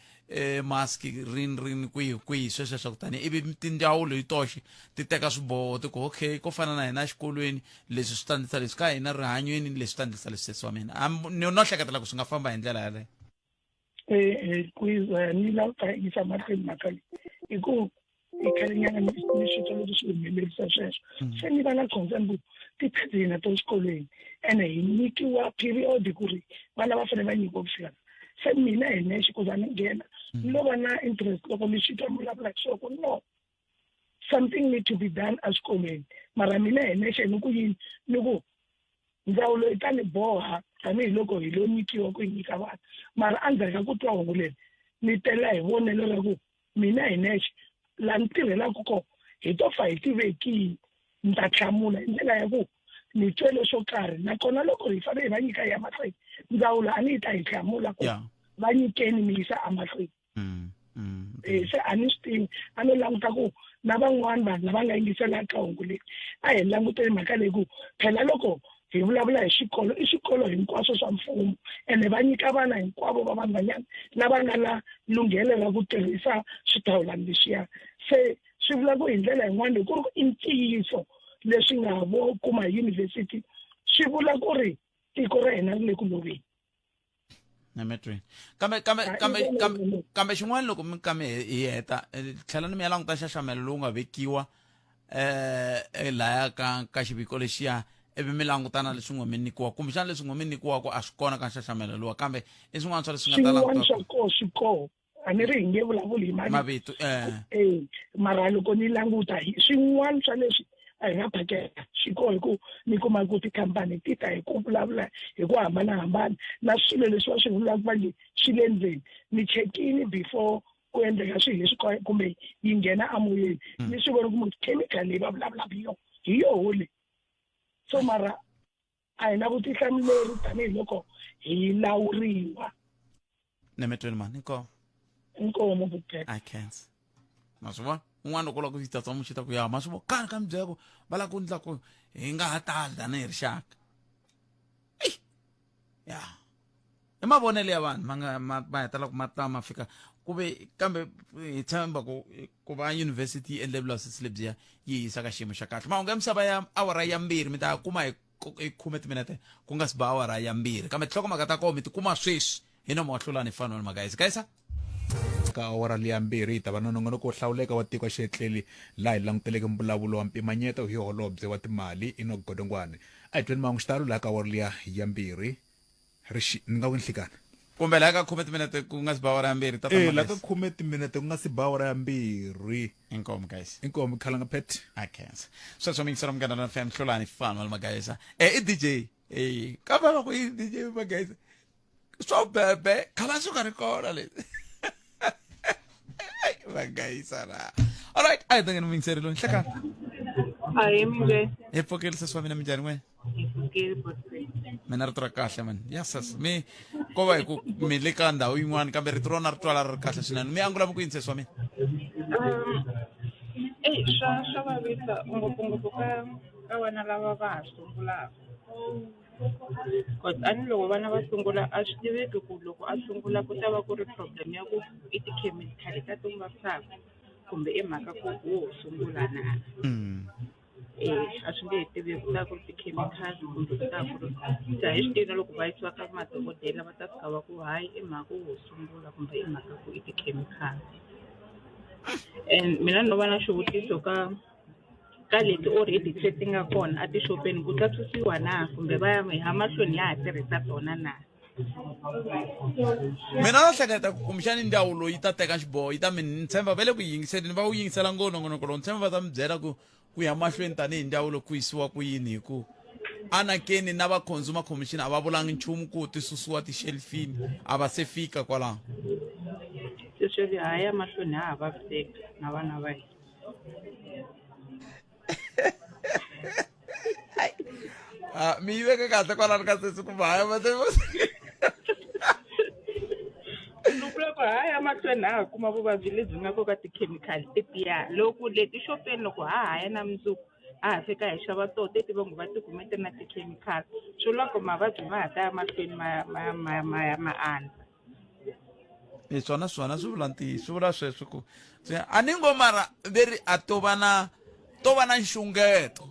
mask rini rini kwihi kwihi sweswo swa ku tani, ivi tindzawulo hi toxe ti teka swiboho ti ku okay, ko fana na hina exikolweni leswi swi ta ndlisa leswi, ka hina rihanyweni leswi ta ndlisa leswi. Sesi wa mina ni no hleketela ku swi nga famba hi ndlela yaleyo. Kwiza ni lava ku yisa mahlweni mhaka leyi hi ku i khalenyana ni swi twa loko swi humelerisa sweswo. Se ni va na concern ku ti-pads hina to xikolweni ene hi nyikiwa period ku ri vana va fanele va nyikiwa ku fika. Se mina hi nexe ku za ni nghena ni lo va na interest loko ni swi twa mi vulavula hi swona ku no something need to be done exikolweni. Mara mina hi nexe ni ku yini, ni ku ndzawulo yi ta ni boha tanihiloko hi lo nyikiwa ku yi nyika vana, mara endzhaku ka ku twa hungu leri ni tela hi vonelo ra ku mina hi nexe laha ni tirhelaka kona hi to fa hi tivekile, ni ta hlamula hi ndlela ya ku ni twele swo karhi, nakona loko hi fanele hi va nyika ya mahlweni ndzawulo a ni yi ta hi hlamula ku va nyikeni mi yisa emahlweni. Se a ni swi tivi, a no languta ku na van'wani vanhu lava nga yingiselaka hungu leyi a hi languteni mhaka leyi ku phela loko hi vulavula hi xikolo i swikolo hinkwaswo swa mfumo ene va nyika vana hinkwavo va vanhwanyana lava nga na lunghelo ra ku tirhisa swithawulani leswiya. Se swi vula ku hi ndlela yin'wana loko ku ri ku i ntiyiso leswi nga vo kuma hi yunivhesiti, swi vula ku ri tiko ra hina ri le ku loveni. Emetrweni kambe kambe kambe kambe kambe xin'wana loko mi kame hi heta, tlhela ni mi ya languta nxaxamelo lowu nga vekiwa laya ka xiviko lexiya, ivi mi langutana leswi n'we mi nyikiwa, kumbexana leswi n'we mi nyikiwaka a swi kona ka nxaxamelo luwa, kambe i swin'wana swa leswi nga ta languta swa koho swi koho. A ni ri hi nge vulavuli hi mavito. Mara loko ni languta hi swin'wana swa leswi a hi nga phakela swi koho, hi ku mi kuma ku tikhampani ti ta hi ku vulavula hi ku hambanahambana na swilo leswi va swi vulaka va nge swi le ndzeni. Ni chekini before ku endleka swilo leswi kumbe yi nghena amoyeni, ni swi vona ku chemical leyi va vulavulaka hi yona. Hi yoho leyi. So mara a hi na vutihlamuleri tanihiloko hi lawuriwa. Nemetweni mani inkomo. Inkomo vukete. I can't. Ma swi vona? Un'wana loko u lava ku yi tsatsa muxita ku ya ma swi vona kani ka mi byela ku va lava ku ndla ku hi nga ha tali tanihi rixaka. Ya. I mavonelo ya vanhu ma nga ma ma hetelela ku ma ta ma fika ku ve kambe hi tshemba ku ku va university yi endle vulavisisi lebyiya yi yisa ka xiyimo xa kahle. Mahungu ya misava ya awara ya mbirhi mi ta kuma hi hi khume timinete ku nga si ba awara ya mbirhi kambe tinhlokomhaka ta kona mi ti kuma sweswi hi nomo wa hlulani fanwell magayisa gayisa ka awara liya mbirhi hi ta va na nongonoko wo hlawuleka wa tiko xietleli laha hi languteleke mbulavulo wa mpimanyeto hi holobye wa timali Enoch Godongwane a hi tweni mahungu xitalo laha ka awara liya ya mbirhi ri ni nga ku nhlikana kumbe laha ka khume timinete ku nga si ba awara ya mbirhi tata eh laha ka khume timinete ku nga si ba awara ya mbirhi inkomu guys inkomu khalanga pet i can't sweswo mingisela munghana na fm hlulani fanwell magayisa eh i dj eh kambe va ku i dj magayisa swo bebe khala swi nga ri kona leswi vagayisa ra alright a hi tangeni muyingiseri loyi nhlekani Ahee minjhani? Hi pfukile sesi wa mina minjhani n'wena? Hi pfukile botse. Mina rito ra kahle mani ya sesi mi ko va hi ku mi le ka ndhawu yin'wana kambe rito rona ri twala ri ri kahle swinene mi angula mi ku yini sesi wa mina? Eyi swa swa vavisa ngopfungopfu ka ka vana lava va ha sungulaka. Cause a ni loko vana va sungula a swi tiveki ku loko a sungula ku ta va ku ri problem ya ku i tikhemikhali ta ti n'wi vavisaka kumbe i mhaka ku wo sungula na. A swi nge he tiveki ku ta ku ri tikhemikhali kumbe ku ta ku ri se a hi swi tivi na loko va yisiwa ka madokodela va ta fika va ku hayi i mhaka wo sungula kumbe i mhaka ku i tikhemikhali. And mina no va na xivutiso ka ka leti already se ti nga kona etixopeni ku tlakusiwa na kumbe va ya ya mahlweni ya ha tirhisa tona na mina na hleketa ku kumbexani ndzawulo yi ta teka xiboho yi ta mi ni tshemba va le ku yingiseleni va wu yingisela ngo nongonoko lowu ni tshemba va ta mi byela ku ku ya mahlweni tanihi ndzawulo ku yisiwa ku yini hi ku anakeni na va consumer commission a va vulangi nchumu ku ti susiwa tishelifini a va se fika kwalaho se sweswi ha ya mahlweni ha ha vaviseka na vana va hina Ah, mi yi veke kahle kwalano ka sesi ku haya ni vula ku haya mahlweni ha ha kuma vuvabyi lebyi nga ko ka tikhemikhali tetiya loko leti xopeni loko ha haya na mundzuku ha ha fika hi xava toho teti va ngo va ti kume ti ri na tikhemikhali swi vula ku mavabyi ma ha ta ya mahlweni ma ma ma ma ya ma andza hi swona swona swi vula ntiyiso swi vula sweswo ku a ni ngo mara veri a to va na to va na nxungeto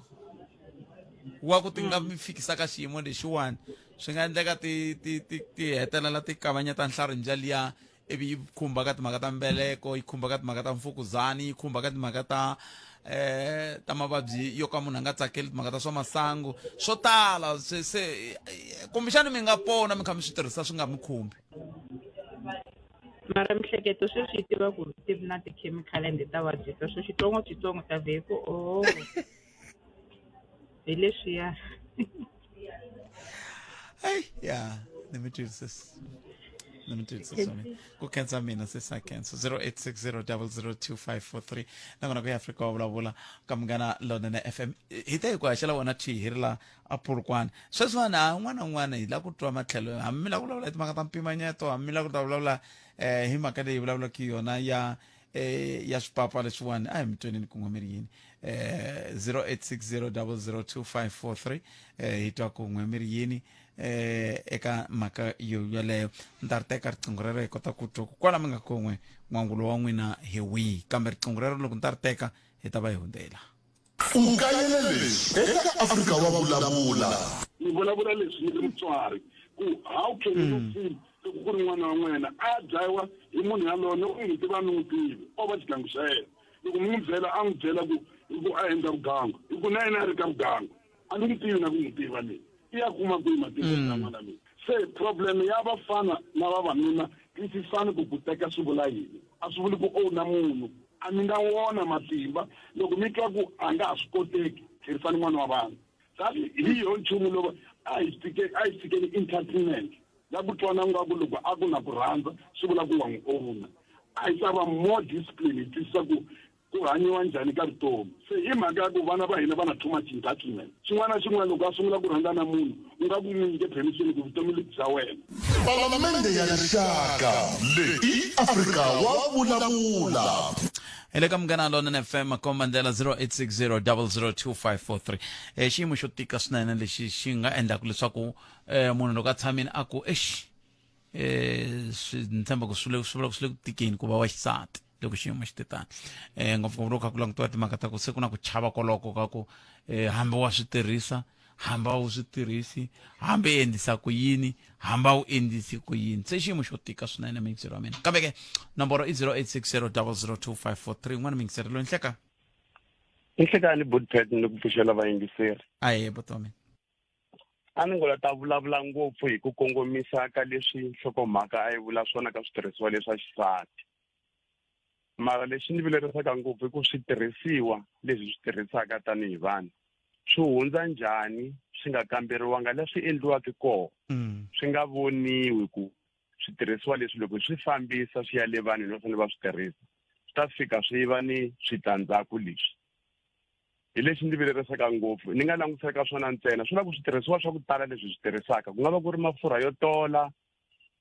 wa ku ti nga mi fikisa ka xiyimo lexiwani swi nga endleka ti ti ti ti hetelela ti kavanyeta nhlarinja liya ivi yi khumba ka timhaka ta mbeleko yi khumba ka timhaka ta mfukuzani yi khumba ka timhaka ta eh ta mavabyi yo ka munhu a nga tsakeli timhaka ta swa masangu swo tala se se kumbexani mi nga pona mi kha mi swi tirhisa swi nga mi khumbi mara mihleketo sweswi yi tiva ku ti na tikhemikhali ende ta vabyisa so xitsongoxitsongo ta vhe ku o oh. hi leswiya hey yeah let me do this let me do this ku khensa mina se sa khensa 0860002543 nakona ku ya Afrika wa vulavula ka munghana lonene FM hi te hi ku haxela wona thi hi ri la a Polokwane sweswiwani ha un'wana na un'wana hi la ku twa matlhelo hambi mi la ku vulavula hi timhaka ta mpimanyeto hambi mi la ku ta vulavula eh hi mhaka leyi vulavulaka yona ya eh ya swipapa leswiwani a hi mi tweneni ku n'we mi ri yini eh 0860002543 eh hi twa ku n'we mi ri yini eh eka mhaka yo yoleyo ni ta ri teka riqingho rero hi kota ku twa ku kwala mi nga kon'we n'wangulo wa n'wina hi wihi kambe riqingho rero loko ni ta ri teka hi ta va hi hundzela U kayele leswi eka Afrika wa Vulavula. Ni vulavula leswi ni ri mutswari ku how can you feel loko ku ri n'wana wa n'wena a dlayiwa hi munhu yaloye ni u n'wi tiva a mi n'wi tivi o va xigangu xa yena loko mi n'wi byela a n'wi byela ku hi ku a endla vugangu hi ku na yena a ri ka vugangu a ni n'wi tivi na ku n'wi tiva mina i ya kuma kwihi matimba ya n'wana mina se problem ya vafana na vavanuna twisisani ku ku teka swi vula yini a swi vuli ku owna munhu a mi nga wona matimba loko mi twa ku a nga ha swi koteki tlherisani n'wana wa vanhu that hi yo nchumu lowu a hi tshike a hi tshikeni entertainment ya ku twana ngaku loko a ku na ku rhandza swi vula ku wa n'wi owna a hi ta va more discipline hi twisisa ku Ku hanyiwa njhani ka vutomi. Se hi mhaka ya ku vana va hina va na too much entitlement. Xin'wana na xin'wana loko a sungula ku rhandza na munhu u nga ku n'wi nyike permission ku vutomi lebyi bya wena. Palamende ya Rixaka leyi i Afrika wa vulavula. Hi le ka Munghana Lonene FM komba ndlela 0860 002543. Eh xiyimo xo tika swinene lexi xi nga endlaka leswaku eh munhu loko a tshamile a ku exi eh swi ni tshemba ku swi le swi vula ku swi le ku tikeni ku va wa xisati loko xiyimo xi te tani um ngopfungopfu loko kha ku langutiwa timhaka ta ku se ku na ku chava koloko ka ku um hambi wa swi tirhisa hambi a wu swi tirhisi hambi i endlisa ku yini hambi a wu endlisi ku yini se xiyimo xo tika swinene miyingiseri wa mina kambe ke nomboro i 0860 002543 n'wana miyingiseri loyi nhleka Nhlekani Budpet ni ku pfuxela vayingiseri. Ahee buti wa mina. A ni ngo la ta vulavula ngopfu hi ku kongomisa ka leswi nhlokomhaka a yi vula swona ka switirhisiwa leswa xisati. Mara lexi ni vilerisaka ngopfu i ku switirhisiwa leswi hi swi tirhisaka tanihi vanhu swi hundza njhani swi nga kamberiwanga leswi endliwaka kona swi nga voniwi ku switirhisiwa leswi loko hi swi fambisa swi ya le vanhwini va fanele va swi tirhisa swi ta fika swi va ni switandzhaku leswi. Hi lexi ndzi vilerisaka ngopfu ni nga langutisela ka swona ntsena swi vula ku switirhisiwa swa ku tala leswi hi swi tirhisaka ku nga va ku ri mafurha yo tola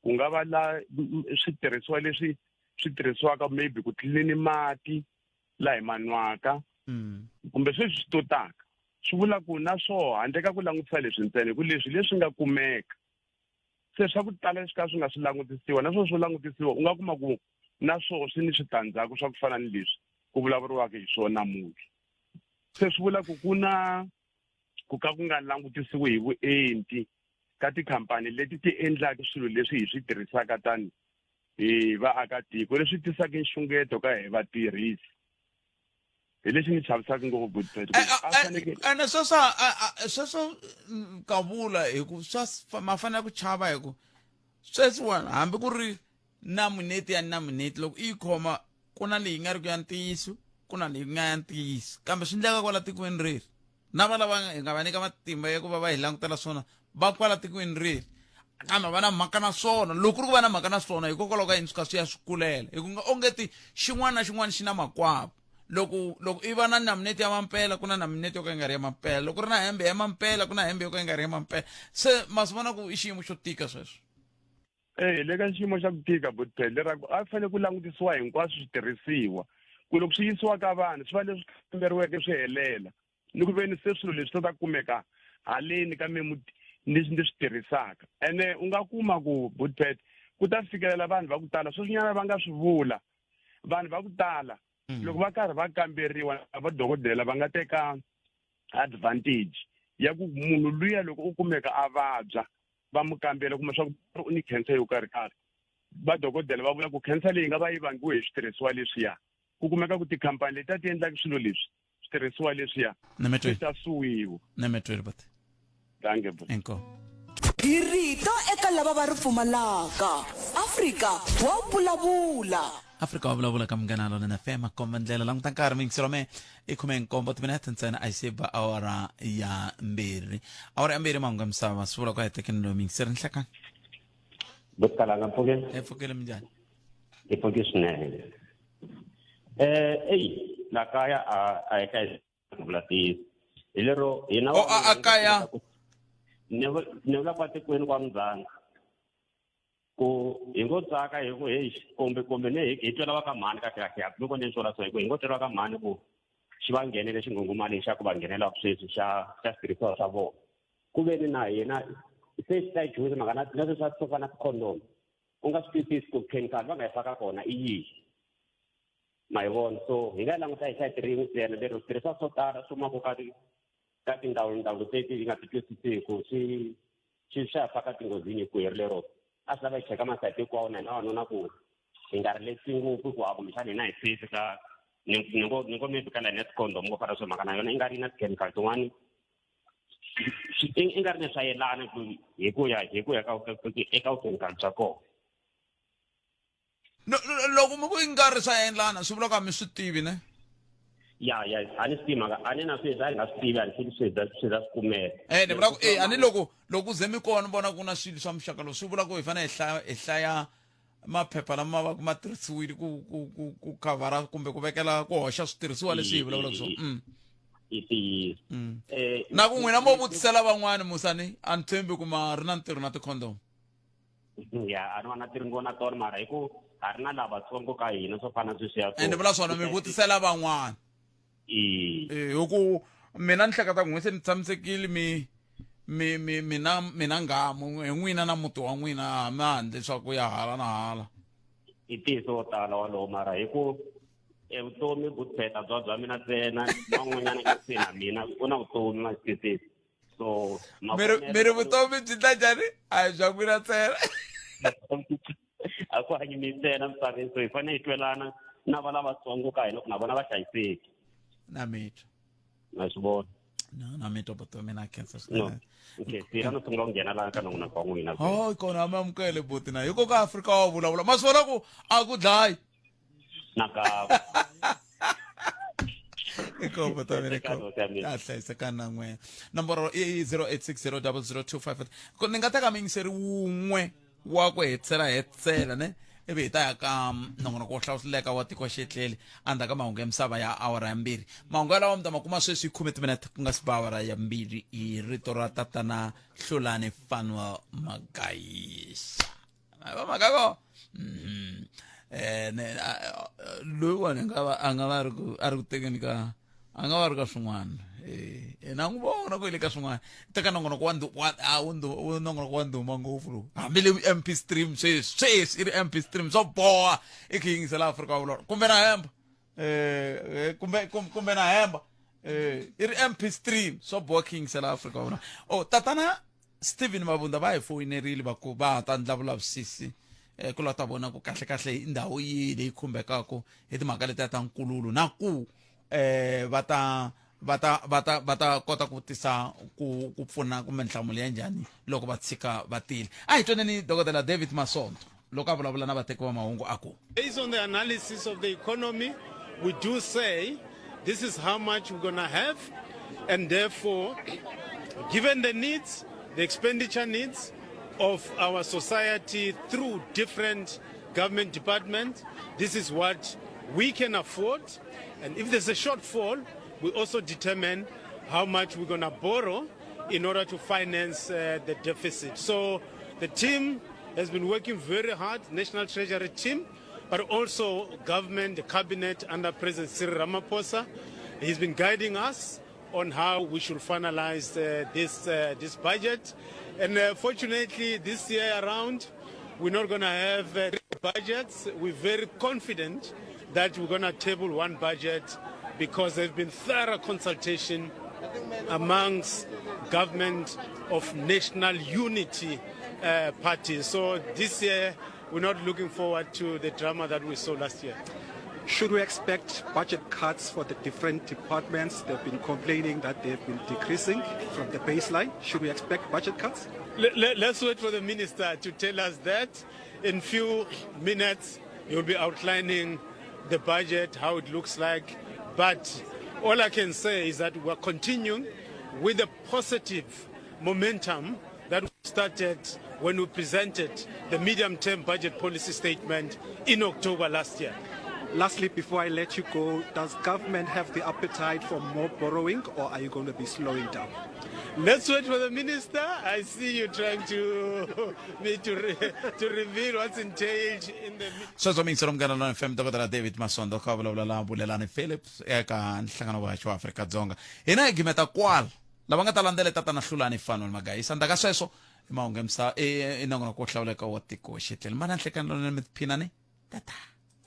ku nga va la switirhisiwa leswi swi tirhisiwaka maybe ku tlilini mati la hi ma nwaka kumbe sweswi swi totaka swi vula ku na swoho handle ka ku langutisa leswi ntsena hi ku leswi leswi nga kumeka se swa ku tala leswi ka swi nga swi langutisiwa na swona swo langutisiwa u nga kuma ku na swoho swi ni switandzhaku swa ku fana ni leswi ku vulavuriwaka hi swona namuntlha se swi vula ku ku na ku ka ku nga langutisiwi hi vuenti ka tikhampani leti ti endlaka swilo leswi hi swi tirhisaka tani hi vaakatiko leswi tisaka nxungeto ka hi vatirhisi hi lexi ni chavisaka ngopfu Budpet ku a fanekele ene sweswo sweswo ka vula hi ku swa ma fanele ku chava hi ku sweswiwani hambi ku ri namuneti ya namuneti loko i yi khoma ku na leyi nga ri ku ya ntiyiso ku na leyi nga ya ntiyiso kambe swi ndleka kwala tikweni reri na va lava hi nga va nyika matimba ya ku va va hi langutela swona va kwala tikweni reri kambe va na mhaka na swona loko ku ri ku va na mhaka na swona hikokwalaho ka yini swi ka swi ya swi kulela hi ku nga ongeti xin'wana na xin'wana xi na makwavo loko loko i va na namuneti ya mampela ku na namuneti yo ka yi nga ri ya mampela loko ri na hembe ya mampela ku na hembe yo ka yi nga ri ya mampela se ma swi vona ku i xiyimo xo tika sweswo Eh, le ka xiyimo xa ku tika butphel leraku a fanele ku langutisiwa hinkwaswo switirhisiwa ku loko swi yisiwa ka vanhu swi va leswi kamberiweke swi helela ni ku veni se swilo leswi ta kumeka haleni ka memu leswi ndzi swi tirhisaka ene u nga kuma ku butpet ku ta fikelela vanhu va ku tala sweswinyana va nga swi vula vanhu va ku tala loko va karhi va kamberiwa vadokodela va nga teka advantage ya ku munhu luya loko u kumeka a vabya va mu kambela kuma swa ku u ni cancer yo karhi karhi vadokodela va vula ku cancer leyi nga va yi vangiwe hi switirhisiwa leswiya ku kumeka ku tikhampani leti a ti endlaka swilo leswi switirhisiwa leswiya swi ta suwiwa nemetweli but danke bro inkomu Hi rito eka lava va ri pfumalaka. Afrika wa vulavula. Afrika wa vulavula ka Munghana Lonene FM komba ndlela languta nkarhi muyingiseri wa mehe i khume nkombo timinete ntsena a yi se ba awara ya mbirhi awara ya mbirhi mahungu ya misava swi vula ku a hi tekeni loyi muyingiseri nhlekani Botalanga mpfukeni. Hi pfukile minjhani? Hi pfuke swinene. Eh, eyi la kaya a a hi ka ku vula ntiyiso. Hi lero hina O a a kaya ni vula kwa tikweni kwa muganga. Ku hi ngo tsaka hi ku heyi kumbe kumbe ne hi twela va ka mhani kahle kahle loko ni sola so hi ku hi ngo twela va ka mhani ku xi va nghenele xinghunghumani xa ku va nghenela sweswi xa xa switirhisiwa swa vona ku ve ni na hina se xi ta yi chuhisa mhaka na na sweswi swa fana na ti-condom u nga swi twisisi ku chemical va nga yi faka kona i yihi ma yi vona so hi nga yi languta hi sayiti rin'we ntsena lero switirhisiwa swo tala swi humaka ka ka tindhawu ndhawu leti hi nga ti twisisiku swi swi swa faka tinghozini hi lero a swi lava hi cheka masayiti hinkwawo na hina vavanuna ku hi nga rilexi ngopfu ku a kumbexana hina hi safe ka ni ni ngo ni ngo maybe ka line ya ti-condom ko fana swo mhaka na yona i nga ri na ti-chemical tin'wani i nga ri na swa yelana hi ku ya hi ku ya ka eka vukhemikhali bya kona No, no, loko mi ku i nga ri swa endlana swi vula ku a mi swi tivi ne ya ya a ni swi tivi mhaka a ni na sweswi a ni nga swi tivi a ni swi swi za swi za swi kumeka eh ni vula ku eh a ni loko loko u ze mi kona vona ku na swilo swa muxaka lowu swi vula ku hi fanele hi hlaya hi hlaya maphepha lama va ma tirhisiwile ku ku ku ku khavhara kumbe ku vekela ku hoxa switirhisiwa leswi hi vulavulaka swona. I ntiyiso. Na ku n'wina mo vutisela van'wani musani a ni tshembi ku ma ri na ntirho na ti-condom. Ya, a ni va na tirhi na tona, mara hi ku ha ri na lavatsongo ka hina swo fana na sweswiya, so Ende vula swona, mi vutisela van'wana. E. Hi ku mina ni hleketa ku n'we se ni tshamisekile, mi mi mi mina mina nghamu hi n'wina na muti wa n'wina, mi handle swa ku ya hala na hala. I ntiyiso wo tala walowo, mara hi ku e vutomi vupheta bya bya mina ntsena, na un'wanyana ka kusuhi na mina u na vutomi, ma swi twisisa, so Mi ri vutomi byi ta njhani? A hi bya n'wina ntsena. A ku hanyi mi ntsena misaveni, so hi fanele hi twelana na va lavatsongo ka hina ku na vona va hlayiseki. Na mitwa. Na swi vona. No, na mitwa buti wa mina, khensa No swinene. Okay, sira no sungula ku nghena laha ka nongonoko wa n'wina. Hayi kona, mi amukele buti, na hiko ka Afrika wa vulavula, ma swi vona ku a ku dlayi. Nakambe. Iko buti wa mina, iko. Hlayisekani. A hlayisekani na n'wina. Nomboro i 0860 002 55. Ni nga teka miyingiseri wun'we wa ku hetisela hetisela ne, ivi hi ta ya ka nongonoko wo hlawuleka wa tiko xetleli endzhaku ka mahungu ya misava ya awara ya 2. Mahungu yalawa mi ta ma kuma sweswi 10 timinete ku nga si ba awara ya 2, hi rito ra tatana Hlulani Fanuel Magayisa. Va mhaka ko ne loyiwani a nga va a nga va ri ku a ri ku tekeni ka, a nga va ri ka swin'wana, na n'wi vona ku ile ka swin'wana. Teka nongonoko wa wa a wu wu nongonoko wa ndhuma ngopfu lowu, hambi le MP stream sweswi sweswi i ri MP stream, swo boha i ku yingisela Afrika wa vulavula kumbe na hemba, kumbe kumbe na hemba, i ri MP stream, swo boha ku yingisela Afrika wa vulavula. Oh, tatana Steven Mabunda va hi foyinerile va ku va ta ndla vulavisisi, ku lava ta vona ku kahle kahle i ndhawu yihi leyi khumbekaka hi timhaka letiya ta nkululo, na ku va ta va ta va ta va ta kota ku tisa ku ku pfuna kumbe nhlamulo ya njhani loko va tshika va tile. A hi twaneni dokodela David Masondo loko a vulavula na vateki va mahungu a ku: Based on the analysis of the economy, we do say this is how much we're going to have, and therefore, given the needs, the expenditure needs of our society through different government departments, this is what we can afford. And if there's a shortfall, we also determine how much we're going to borrow in order to finance the deficit. So the team has been working very hard, National Treasury team, but also government, the cabinet under President Cyril Ramaphosa. He's been guiding us on how we should finalize this budget. And fortunately, this year around, we're not going to have budgets. We're very confident that we're going to table one budget because there's been thorough consultation amongst government of national unity parties. So this year, we're not looking forward to the drama that we saw last year. Should we expect budget cuts for the different departments? They've been complaining that they've been decreasing from the baseline. Should we expect budget cuts? Let's wait for the minister to tell us that. In few minutes, he'll be outlining the budget, how it looks like. But all I can say is that we're continuing with the positive momentum that we started when we presented the medium-term budget policy statement in October last year. Lastly, before I let you go, does government have the appetite for more borrowing, or are you going to be slowing down? Let's wait for the minister. I see you trying to me to reveal what's entailed in the Sweswo miyingiselo Munghana Lona FM, dokodela David Masondo kha vulavula la Bulelani Phillips eka nhlangano wa haxo wa Afrika Dzonga. Hina hi gimeta kwala, lava nga ta landzela tatana Hlulani Fanuel Magayisa. Ndzhaku ka sweswo i mahungu ya misava, i nongonoko wo hlawuleka wa tiko xitlele mana nhlekani lonene, mi tiphina ni tata.